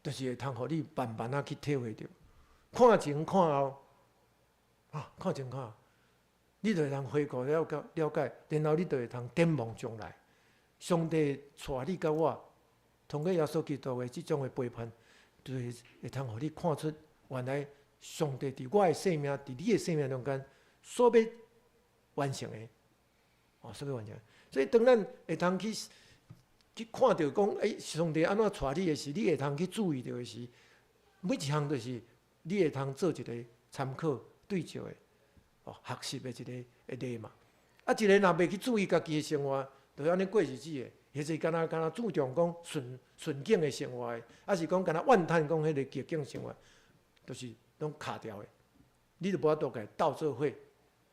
就是會通予你慢慢仔去體會著，看前看後，啊，看前看後，你就會通回顧了解了解，然後你就會通展望將來。上帝帶你佮我，通過耶穌基督的這種的陪伴，就是會通予你看出原來上帝佇我的生命，佇你的生命中間所欲完成的，哦，所欲完成。所以當咱會通去去看著講，欸，上帝按怎帶你的時，你會通去注意著的時，每一項就是你會通做一个參考對照的，哦，學習的一个例嘛。啊，一个若袂去注意家己的生活，就按呢過日子的，彼個敢若敢若注重講順順境的生活的，抑是講敢若怨嘆講彼个逆境生活，就是攏卡掉的。你就無法度共伊鬥做伙，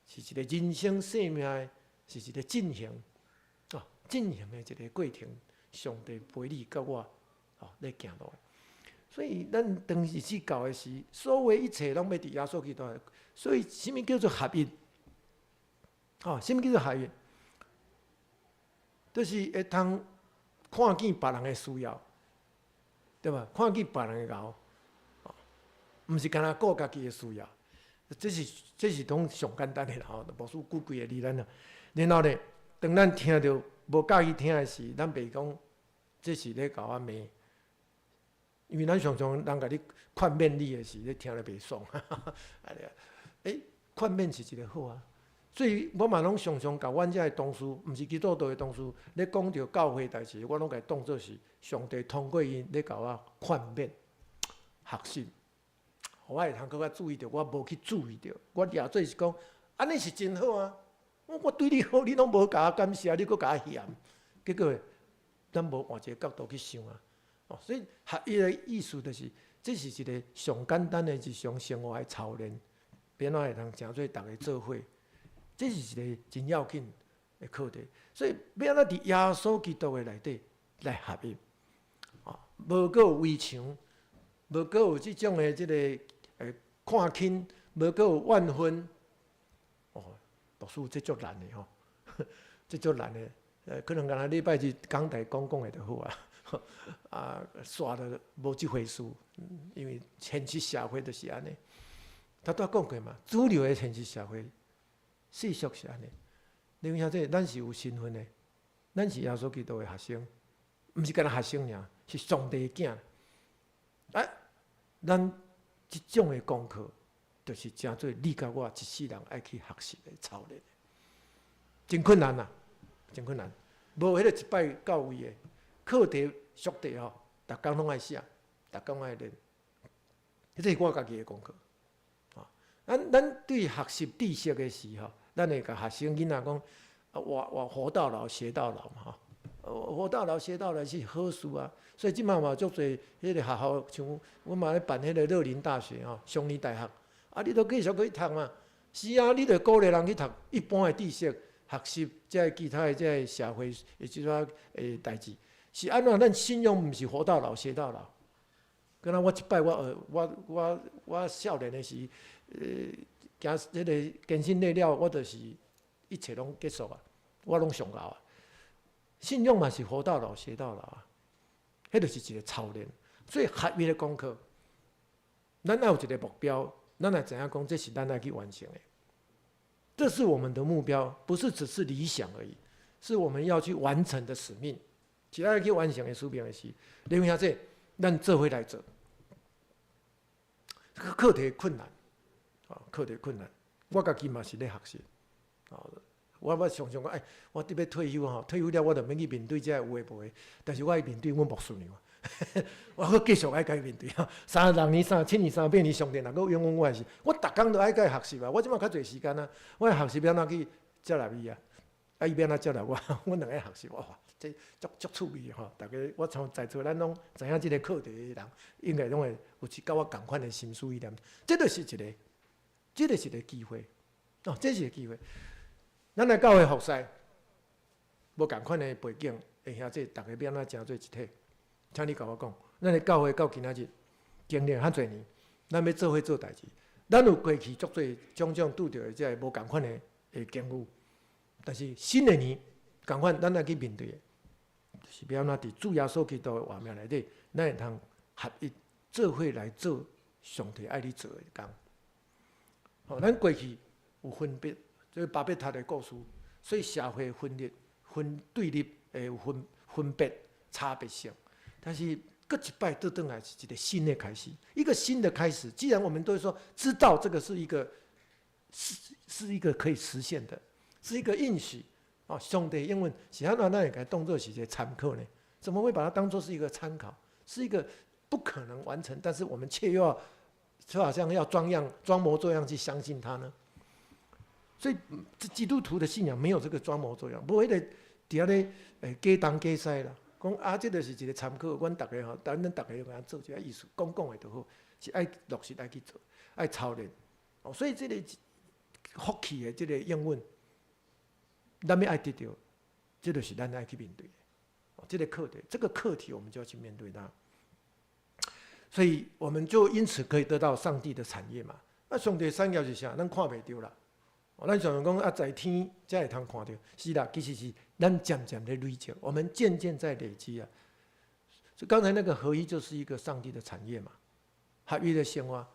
是一个人生生命的，是一个進行，哦，進行的一个過程。上帝陪你佮我，哦，咧行路。所以咱當日子到的時，所有一切攏欲佇耶穌基督。所以，啥物叫做合一？哦，啥物叫做合一？就是會通看見別人的需要，對吧？看見別人的𠢕，毋是干焦顧家己的需要。這是攏上簡單的啦吼，無需舉幾个例咱啦。然後呢，當咱聽著無佮意聽的時，咱袂講這是咧共我罵，因為咱常常人共你勸勉你的時，你聽了袂爽。欸，勸勉是一个好啊。所以我嘛攏常常共阮遮的同事，毋是基督徒的同事，咧講著教會代誌，我攏共伊當做是上帝通過𪜶咧共我勸勉、學習，予我會通閣較注意著，我無去注意著，我掠做是講，按呢是真好啊，我對你好，你攏無共我感謝，你閣共我嫌，結果咱無換一個角度去想啊。哦，所以合一的意思就是，這是一個上簡單的日常生活的操練，欲按怎會通成做逐家做伙，這是一個真要緊的課題。所以欲按怎佇耶穌基督的內底來合一，啊，無閣有圍牆，無閣有這種的這個看輕，無閣有怨恨。哦，牧師這足難的吼，這足難的。可能干焦禮拜日講台講講的就好啊。啊，煞就無這回事，因為現實社會就是按呢。頭拄仔講過嘛，主流的現實社會世俗是按呢。你有影這，咱是有身份的，咱是耶穌基督的學生，毋是干焦學生爾，是上帝的囝。啊，咱這種的功課，就是成做你佮我一世人愛去學習的操練，真困難啊，真困難。無彼個一擺到位的課題速遞吼，逐工攏愛寫，逐工愛練，這是我家己的功課。啊，咱對學習知識的時候，咱會共學生囡仔講，我活到老學到老嘛吼，活到老學到老是好事啊。所以這擺嘛足濟彼個學校，像阮嘛咧辦彼個樂齡大學吼，雙語大學，啊，你都繼續去讀嘛。是啊，你著鼓勵人去讀一般的知識，學習這个其他的這个社會的這寡代誌，是按怎？咱信仰毋是活到老學到老。敢若我一擺我學我少年的時，行這个堅信禮了，我就是一切攏結束啊，我攏上𠢕啊。信仰嘛是活到老學到老啊，彼就是一個操練。所以合一的功課，咱愛有一個目標，咱來知影講，這是咱愛去完成的。這是我們的目標，不是只是理想而已，是我們要去完成的使命。是愛去完成的使命的事。你有影這，咱做伙來做。這個課題困難，啊，課題困難。我家己嘛是咧學習，啊，我常常講，哎，我得欲退休吼，退休了我就免去面對這有的無的，但是我愛面對阮牧師娘，我閣繼續愛共伊面對吼。36年、37年、38年，上帝若閣允許我的時，我逐工都愛共伊學習啊。我這擺較濟時間啊，我愛學習欲按怎去接納伊啊，啊伊欲按怎接納我，阮兩个學習哇，這足足趣味的吼。逐家我像在座咱攏知影這个課題的人，應該攏會有一佮我仝款的心思意念。這就是一個，這就是一個機會，哦，這是一個機會。咱來教會服侍，無仝款的背景，的兄弟，逐家欲按怎成做一體？請你共我講，咱的教會到今仔日經歷遐濟年，咱欲做伙做代誌，咱有過去足濟種種拄著的這个無仝款的境遇，但是新的年仝款，咱愛去面對的，就是欲按怎佇主耶穌基督的活命內底，咱會通合一做伙來做上帝愛你做的工。吼，咱過去有分別，這個巴別塔的故事，所以社會分裂、分對立，會有分別、差別性。但是，閣一擺倒轉來是一個新的開始，一個新的開始。既然我們都說知道這個是一個是一個可以實現的，是一個應許啊。上帝應允是按怎咱會共伊當做是一個參考呢？怎麼會把它當做是一個參考？是一個不可能完成，但是我們卻又要就好像要裝樣裝模作樣去相信它呢？所以，這基督徒的信仰沒有這個裝模作樣，無彼個佇遐咧假東假西啦。講啊，這就是一個參考，阮逐家吼，等咱逐家共做這個意思，講講的就好，是愛落實愛去做，愛操練。哦，所以這個福氣的這個應允，咱欲愛得著，這就是咱愛去面對的。哦，這個課題，這個課題，我們就要去面對它。所以，我們就因此可以得到上帝的產業嘛。啊，上帝產業是啥？咱看袂著啦。咱常常講啊，在天才會通看著，是啦，其實是咱漸漸咧累積，我們漸漸在累積啊。所以剛才那個合一就是一個上帝的產業嘛，合一的生活，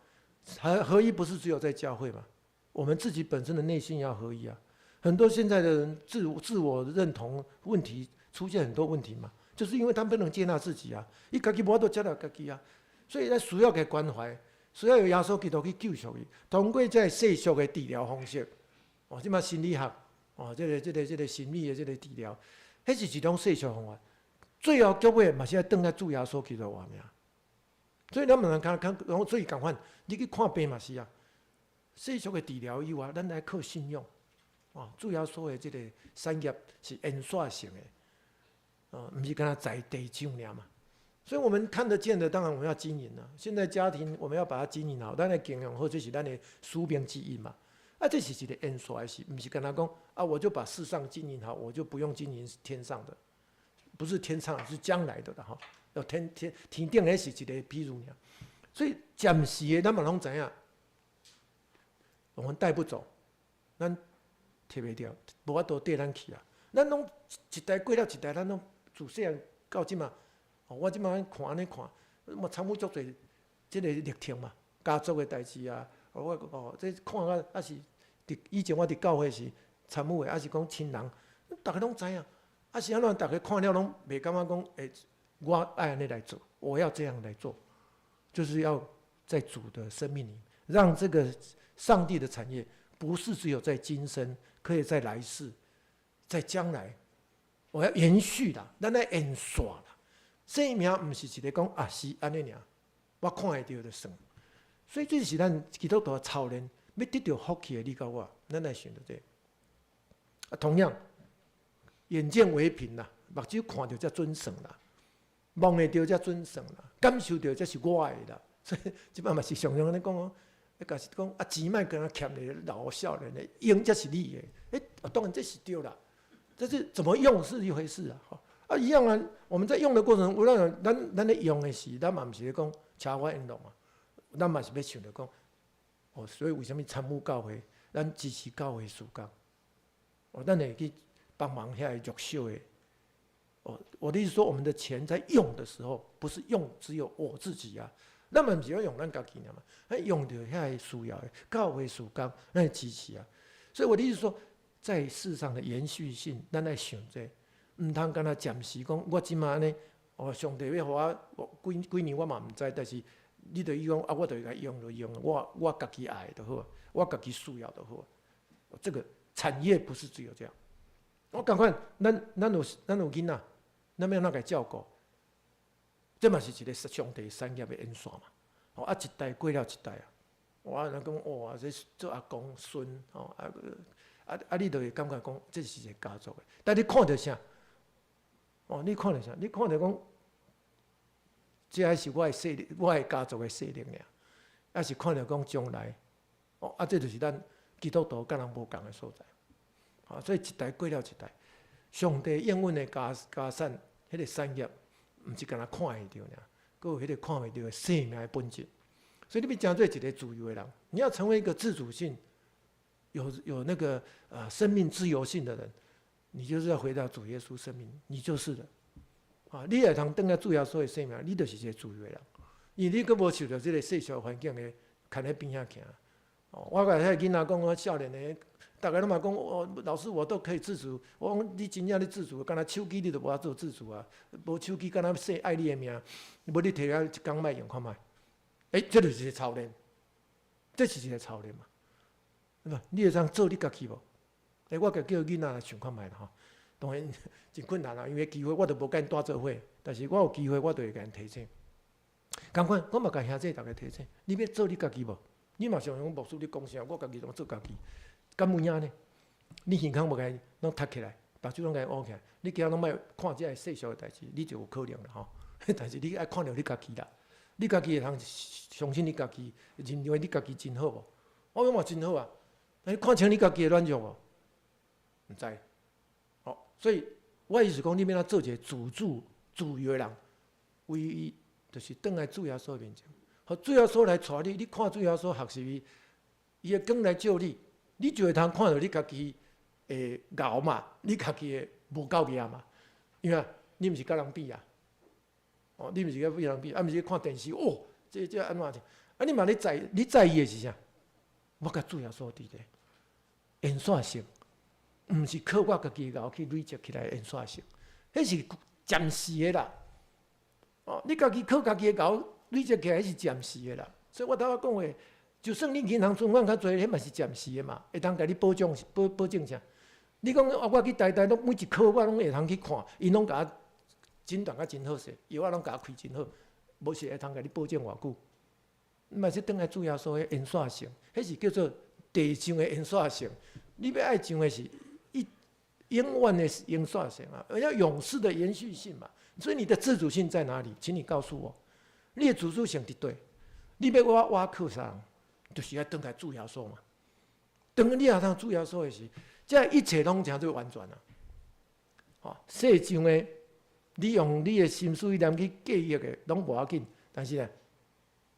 合一不是只有在教會嘛？我們自己本身的內心要合一啊。很多現在的人自我認同問題出現很多問題嘛，就是因為他不能接納自己啊，伊家己無法度接納家己啊，所以咱需要共關懷，需要有耶穌基督去救贖伊，通過這個世俗的治療方式。哦，這擺心理學，哦，這個心理的這個治療，彼是一種世俗方法。最後結尾嘛是愛轉來主耶穌基督活命。所以咱毋通看看，所以仝款，你去看病嘛是啊。世俗的治療以外，咱愛靠信仰。哦，主耶穌的這个產業是延續性的，哦，毋是干焦在地上爾嘛。所以我們看得見的，當然我們要經營啦。現在家庭我們要把它經營好，咱來經營好，這是咱的使命之一嘛。啊，這是一個延續的事，毋是干焦講啊，我就把世上經營好，我就不用經營天上的，不是天上，是將來的啦吼。要天頂的是一個比喻爾。所以暫時的，咱嘛攏知影，我們帶不走，咱提袂著，無法度綴咱去啊。咱攏一代過了一代，咱攏自細漢到這馬。哦，我這馬看按呢看，嘛參與足濟這个歷程嘛，家族的代誌啊。我哦，這看啊，抑是佇以前我佇教會時參與的，抑是講親人，逐家攏知影。啊是按怎，逐家看了攏袂感覺講，欸，我愛按呢來做，我要這樣來做，就是要在主的生命裡，讓這個上帝的產業，不是只有在今生，可以在來世，在將來，我要延續啦，咱來延續啦。生命毋是一个講啊是按呢爾，我看會著就算。所以這是咱基督徒的操練，欲得著福氣的你佮我，咱來想著這個。啊，同樣，眼見為憑啦，目睭看著才準算啦，摸會著才準算啦，感受著才是我的啦。所以這擺嘛是常常按呢講哦，假使講啊錢莫干焦欠咧老少年的，用才是你的。欸，當然這是對啦，這是怎麼用是一回事啊。啊，一樣啊！我們在用的過程，有咱咱咱咧用的時，咱嘛毋是咧講奢華宴樂嘛，咱嘛是欲想著講，哦，所以為啥物參與教會，咱支持教會事工，哦，咱會去幫忙遐个弱小的。哦，我的意思說，我們的錢在用的時候，不是用只有我自己啊，咱嘛毋是欲用咱家己爾嘛，啊，用著遐个需要的教會事工，咱會支持啊。所以我的意思說，在世上的延續性，咱愛想這個。毋通干焦暫時講，我這馬按呢，哦，上帝欲予我幾幾年我嘛毋知，但是你著伊講啊，我著會共用就用，我家己愛就好，我家己需要就好。這個產業不是只有這樣。我仝款，咱有囡仔，咱欲按怎共照顧？這嘛是一个上帝產業的延續嘛。哦，啊，一代過了一代啊，我若講哇，這做阿公孫吼，啊啊啊，你就會感覺講這是一个家族的。但你看著啥？哦，你看著啥？你看著講，這還是我的勢力，我的家族的勢力爾，抑是看著講將來，哦，啊，這就是咱基督徒佮人無仝的所在。啊，所以一代過了一代，上帝應允的家產，彼個產業，毋是干焦看會著爾，閣有彼個看袂著的生命的本質。所以你欲成做一个自由的人，你要成為一個自主性、有那個生命自由性的人。你就是要回到主耶穌生命，你就是的，啊！你會通轉來主耶穌的生命，你就是一個自由的人，因為你閣無受著這个世俗環境的牽咧邊仔行。哦，我共遐个囡仔講，我少年的，逐家攏嘛講，哦，老師我都可以自主。我講你真正咧自主，干焦手機你都無法度自主啊！無手機，干焦說愛你的命，無你提來一工莫用看覓。欸，這就是一个操練，這是一個操練嘛，對吧？你會通做你家己無？欸，我共叫囡仔來想看覓啦吼，當然真困難啦，因為機會我都無共𪜶蹛做伙，但是我有機會我就會共𪜶提醒。仝款，我嘛共兄弟逐家提醒，你欲做你家己無？你嘛想講牧師你講啥？我家己攏做家己，敢有影呢？你耳孔無共攏凸起來，目睭攏共烏起來，你今仔攏莫看這个世俗的代誌，你就有可能啦吼。但是你愛看著你家己啦，你家己會通相信你家己，認為你家己真好無？我講嘛真好啊，你看清你家己的軟弱無？毋知，哦，所以我意思講，你欲按怎做一个自主、自由的人，唯一就是轉來主耶穌面前，予主耶穌來帶你，你看主耶穌學習伊，伊的光來照你，你就會通看著你家己的𠢕嘛，你家己的無夠額嘛，因為你毋是佮人比啊，哦，你毋是佮人比，啊，毋是看電視，哦，這按怎？啊，你嘛咧在，你在意的是啥？我佮主耶穌佇咧延續性。毋是靠我家己𠢕去累積起來延續性，彼是暫時的啦。哦，你家己靠家己的𠢕累積起來，彼是暫時的啦。所以我頭仔講話，就算你銀行存款較濟，彼嘛是暫時的嘛，會當共你保障保證啥？你講啊，我去台大攏每一科我攏會通去看，𪜶攏共我診斷甲真好勢，藥仔攏共我開真好，無是會通共你保證偌久？嘛是轉來主耶穌的延續性，彼是叫做地上的延續性。你欲愛上的是一永遠的延續性啊，而要永世的延續性嘛。所以你的自主性在哪裡？請你告訴我，你的自主性佇佗？你欲我倚靠啥人？就是愛轉來主耶穌嘛。當你若通主耶穌的時，這一切攏成做完全啊！吼，世上的你用你的心思意念去計劃的，攏無要緊。但是呢，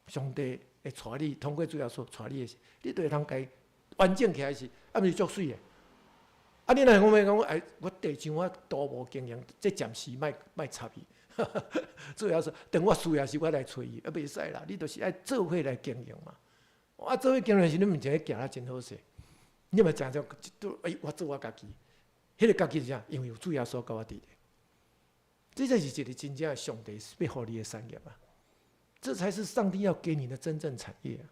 上帝會帶你通過主耶穌帶你的時，你就會通共完整起來時，啊，毋是足媠的。啊，你若講欲講，哎，我地上我都無經營，這暫時莫莫插伊。主耶穌，等我需要時，我來揣伊，啊，袂使啦，你就是愛做伙來經營嘛。啊，做伙經營時，你毋是咧行得真好勢。你嘛誠常，哎，我做我家己，彼個家己是啥？因為有主耶穌佮我佇咧。這才是一個真正的上帝欲予你的產業啊！這才是上帝要給你的真正產業啊！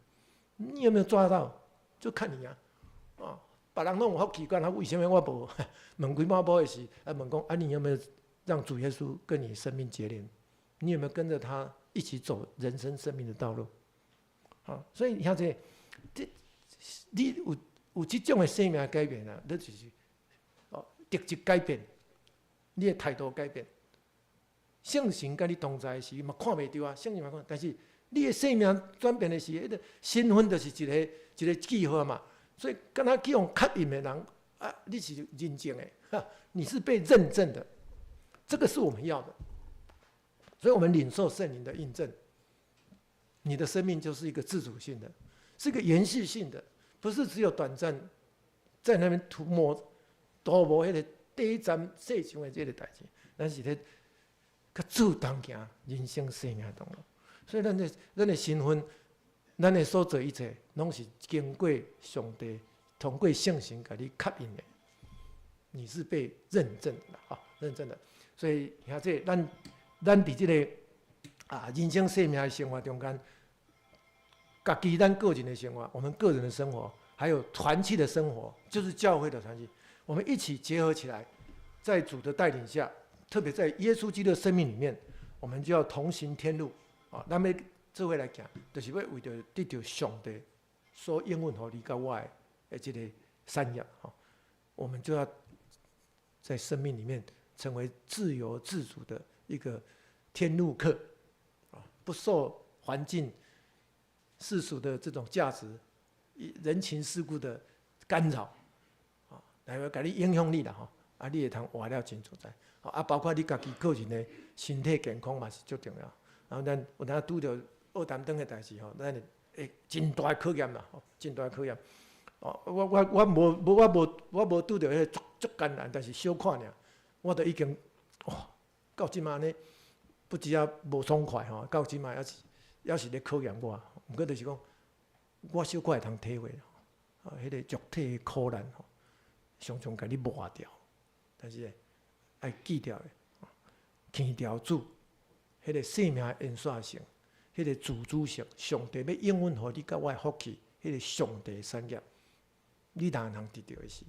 你有沒有抓到？就看你啊！啊，別人攏有福氣，啊，為啥物我無？問幾擺某的時，啊，問講啊，你有沒有讓主耶穌跟你生命結連？你有沒有跟着他一起走人生生命的道路？啊，所以兄弟，這你有有這種的生命改變啊，你就是哦，特質改變，你的態度改變。聖神佮你同在時嘛，看袂著啊，聖神嘛看，但是你的生命轉變的時，彼個身份就是一個一個記號嘛。所以，敢若去予確認的人啊，你是認證的，哈，你是被認證的，這個是我們要的。所以我們領受聖靈的印證，你的生命就是一個自主性的，是一個延續性的，不是只有短暫在那邊塗抹塗抹彼個短暫世上的這個代誌，咱是咧較主動行人生生命道路。所以咱的咱的身份，咱的所做一切，攏是經過上帝通過聖神共你確認的，你是被認證的啊，認證的。所以兄弟，咱咱佇這個啊人生生命的生活中間，家己咱個人的生活，我們個人的生活，還有團契的生活，就是教會的團契，我們一起結合起來，在主的帶領下，特別在耶穌基督的生命裡面，我們就要同行天路啊。咱欲做伙來行，就是欲為著得著上帝所應允予你佮我的這個產業，吼，我們就要在生命裡面成為自由自主的一個天路客，啊，不受環境世俗的這種價值、人情世故的干擾，啊，來共你影響你啦，吼，啊，你會通活了真自在，啊，包括你家己個人的身體健康嘛是足重要。然後咱有當拄著臥痰腸的代誌吼，咱會真大的考驗啦，吼，真大的考驗。哦，我我我無無我無我無拄著彼個足足艱難，但是小可爾，我都已經哇，到這馬呢，不止啊無爽快吼，到這馬猶是猶是咧考驗我。毋過就是講，我小可會通體會，啊，彼個肉體的苦難吼，常常共你磨掉。但是愛記著的，牽牢主，彼個生命的延續性，彼個自主性，上帝欲應允予你佮我的福氣，彼個上帝產業，你若通得著的是，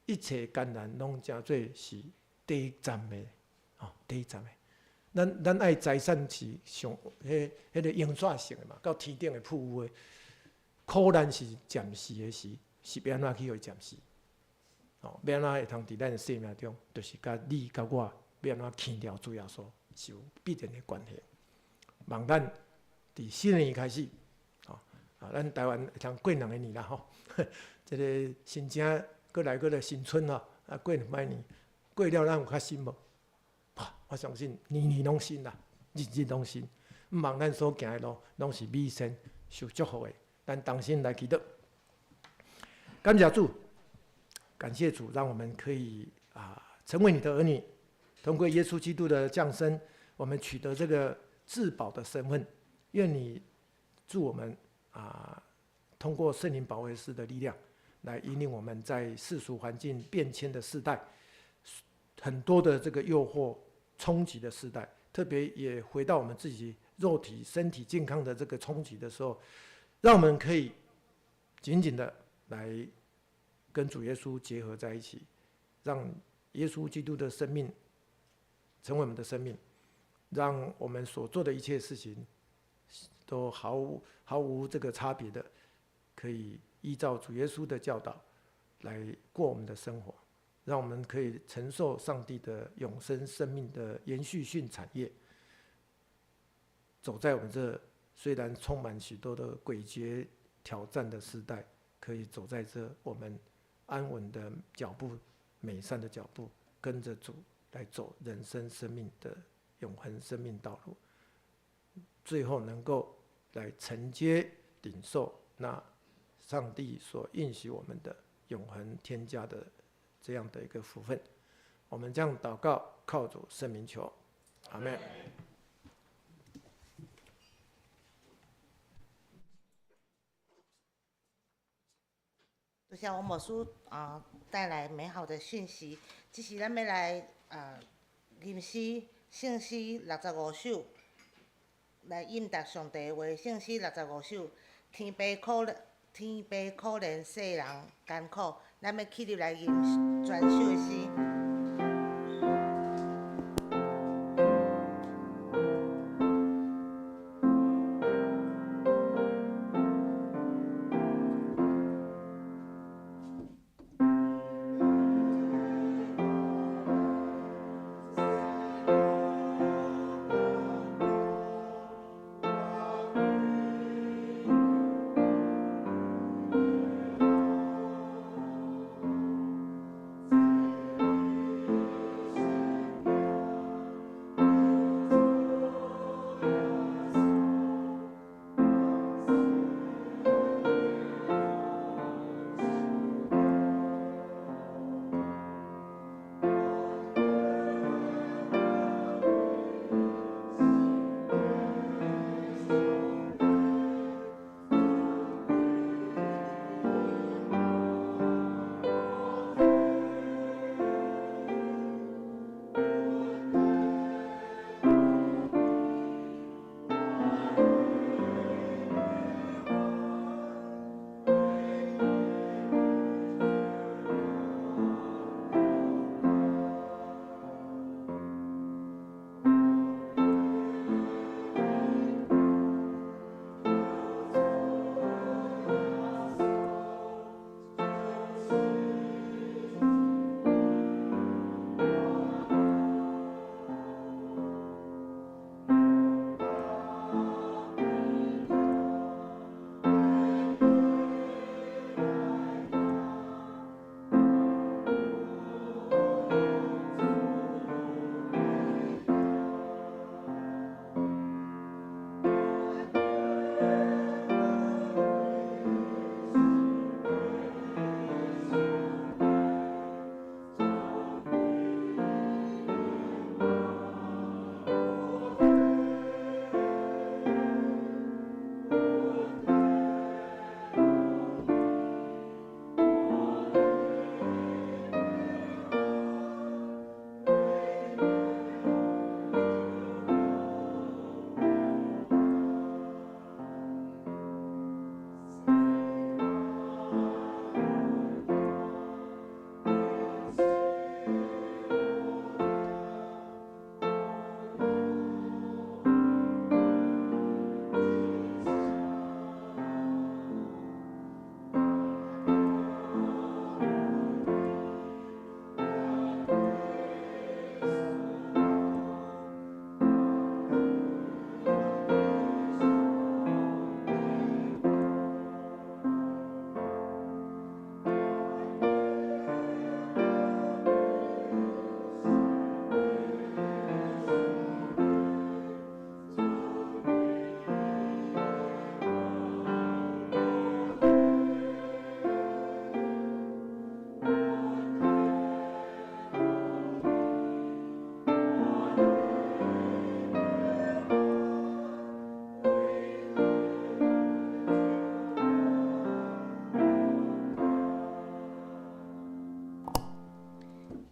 一切艱難攏成做是短暫的，吼，短暫的。咱咱愛財產是上彼彼個永續性的嘛，到天頂的富有的，苦難是暫時的時，是欲按怎去予伊暫時？吼，欲按怎會通佇咱的生命中，就是佮你佮我欲按怎牽牢主耶穌是有必然的關係。望咱佇新年開始，吼啊，咱台灣會通過兩个年啦吼，這个新正閣來閣來新春吼，啊過兩擺年，過了咱有較新無？我相信年年攏新啦，日日攏新。毋望咱所行的路，攏是美善、受祝福的。咱同心來祈禱，感謝主，感謝主，讓我們可以啊成為你的兒女，通過耶穌基督的降生，我們取得這個至寶的身份。願你助我們啊，通過聖靈保惠師的力量，來引領我們在世俗環境變遷的時代，很多的這個誘惑衝擊的時代，特別也回到我們自己肉體身體健康的這個衝擊的時候，讓我們可以緊緊的來跟主耶穌結合在一起，讓耶穌基督的生命成為我們的生命，讓我們所做的一切事情都毫無毫無這個差別的，可以依照主耶穌的教導。來過我們的生活，讓我們可以承受上帝的永生生命的延續性產業。走在我們這雖然充滿許多的詭譎挑戰的時代，可以走在這我們安穩的腳步、美善的腳步，跟着主來走人生生命的永恆生命道路，最後能夠來承接領受那上帝所應許我們的永恆天家的這樣的一個福分。我們這樣禱告，靠主聖名求，阿們。多謝王牧師啊帶來美好的訊息。這是咱欲來啊吟詩聖詩65首，來應答上帝話。聖詩六十五首，天父可天父可憐世人艱苦，咱欲起立來吟全首的詩。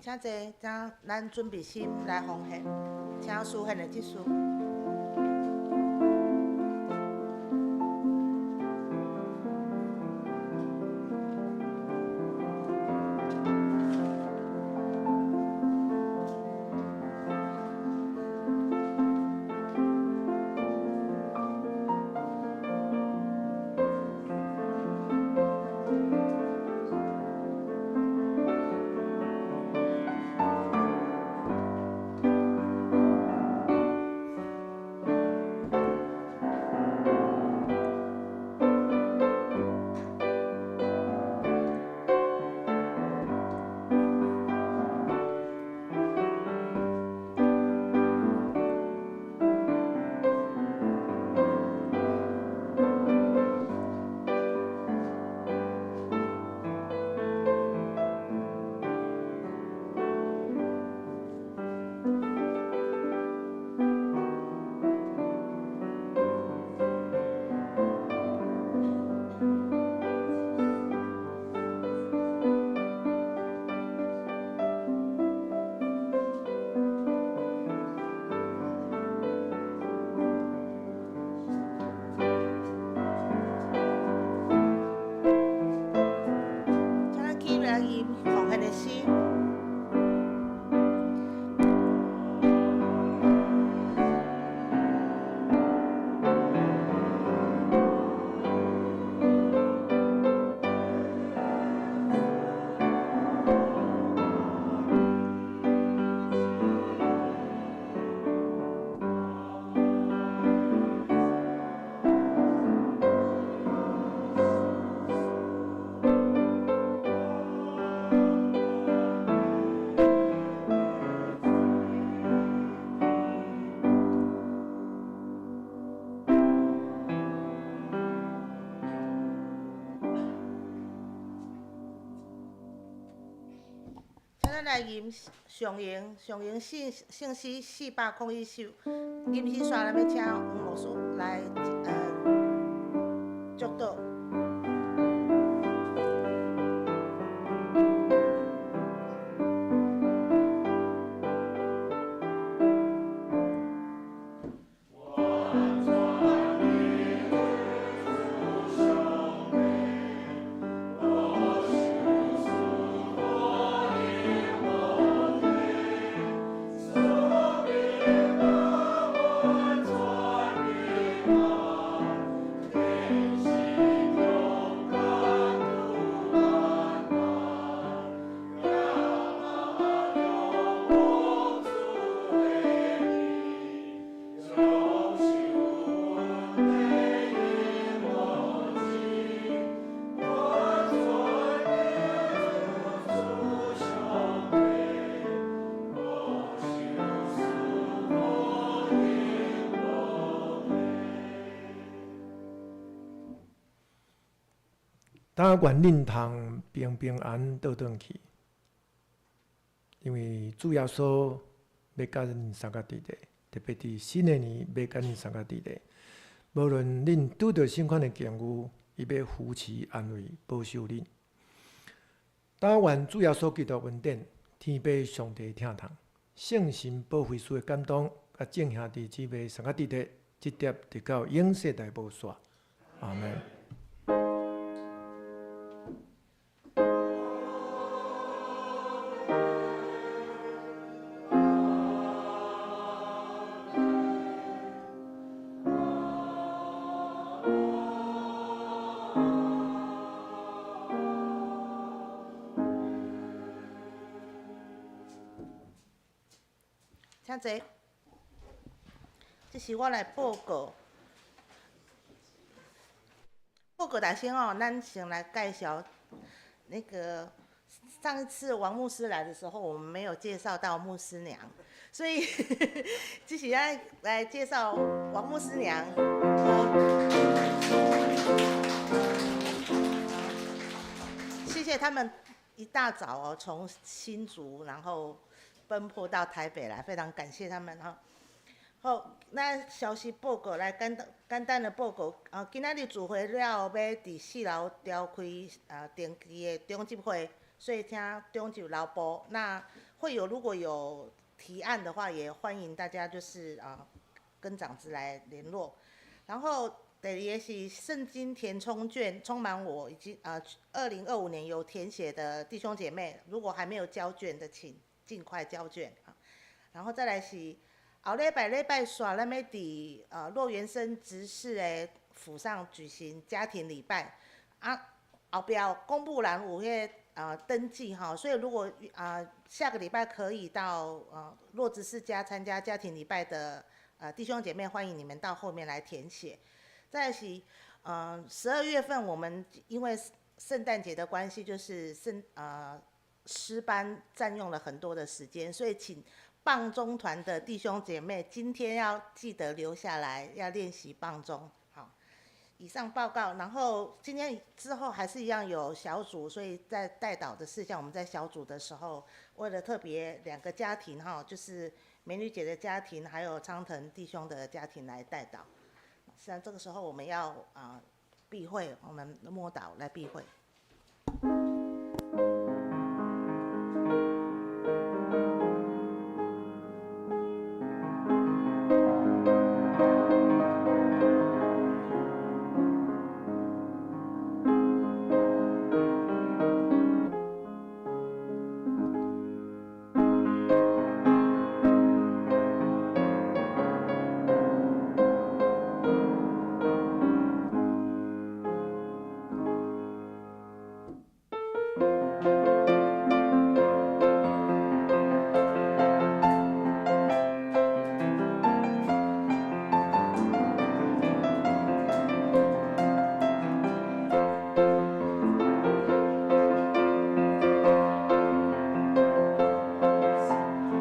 請坐，請咱準備心來奉獻，請書獻的執事。咱来吟上荣上荣圣圣诗401首，吟诗煞咱欲请黄牧师来祝祷。但愿恁通平平安安倒转去，因为主耶稣欲佮恁相佮伫咧，特别伫新的年欲佮恁相佮伫咧。无论恁拄著啥款的境遇，伊欲扶持、安慰、保守恁。但愿主耶稣基督恩典、天父上帝疼痛、圣神保惠师的感动，佮众兄弟姊妹相佮伫咧，直直直到永世代无煞。阿们。请坐。这是我来报告。报告大先哦，咱先来介绍那个上一次王牧师来的时候，我们没有介绍到牧师娘，所以这是咱来介绍王牧师娘。谢谢他们一大早哦，从新竹然后奔波到台北来，非常感谢他们哈。好，咱消息报告来简单简单的报告。今仔日聚会了后，欲伫四楼召开定期的长执会，所以请长执留步。那会友如果有提案的话，也欢迎大家跟长执来联络。然后第二个是圣经填充卷，充满我以及2025年有填写的弟兄姐妹，如果还没有交卷的，请尽快交卷啊。然后再来是后礼拜礼拜四，咱欲伫骆元生执事的府上举行家庭礼拜。后壁公布栏有彼个登记哈，所以如果下个礼拜可以到骆执事家参加家庭礼拜的弟兄姐妹，欢迎你们到后面来填写。再来是12月份，我们因为圣诞节的关系，就是诗班占用了很多的时间，所以请棒中团的弟兄姐妹今天要记得留下来，要练习棒中。好，以上报告。然后今天之后还是一样有小组，所以在代祷的事项，我们在小组的时候，为了特别两个家庭哈，就是美女姐的家庭，还有昌腾弟兄的家庭来代祷。实际上这个时候我们要闭会，我们默祷来闭会。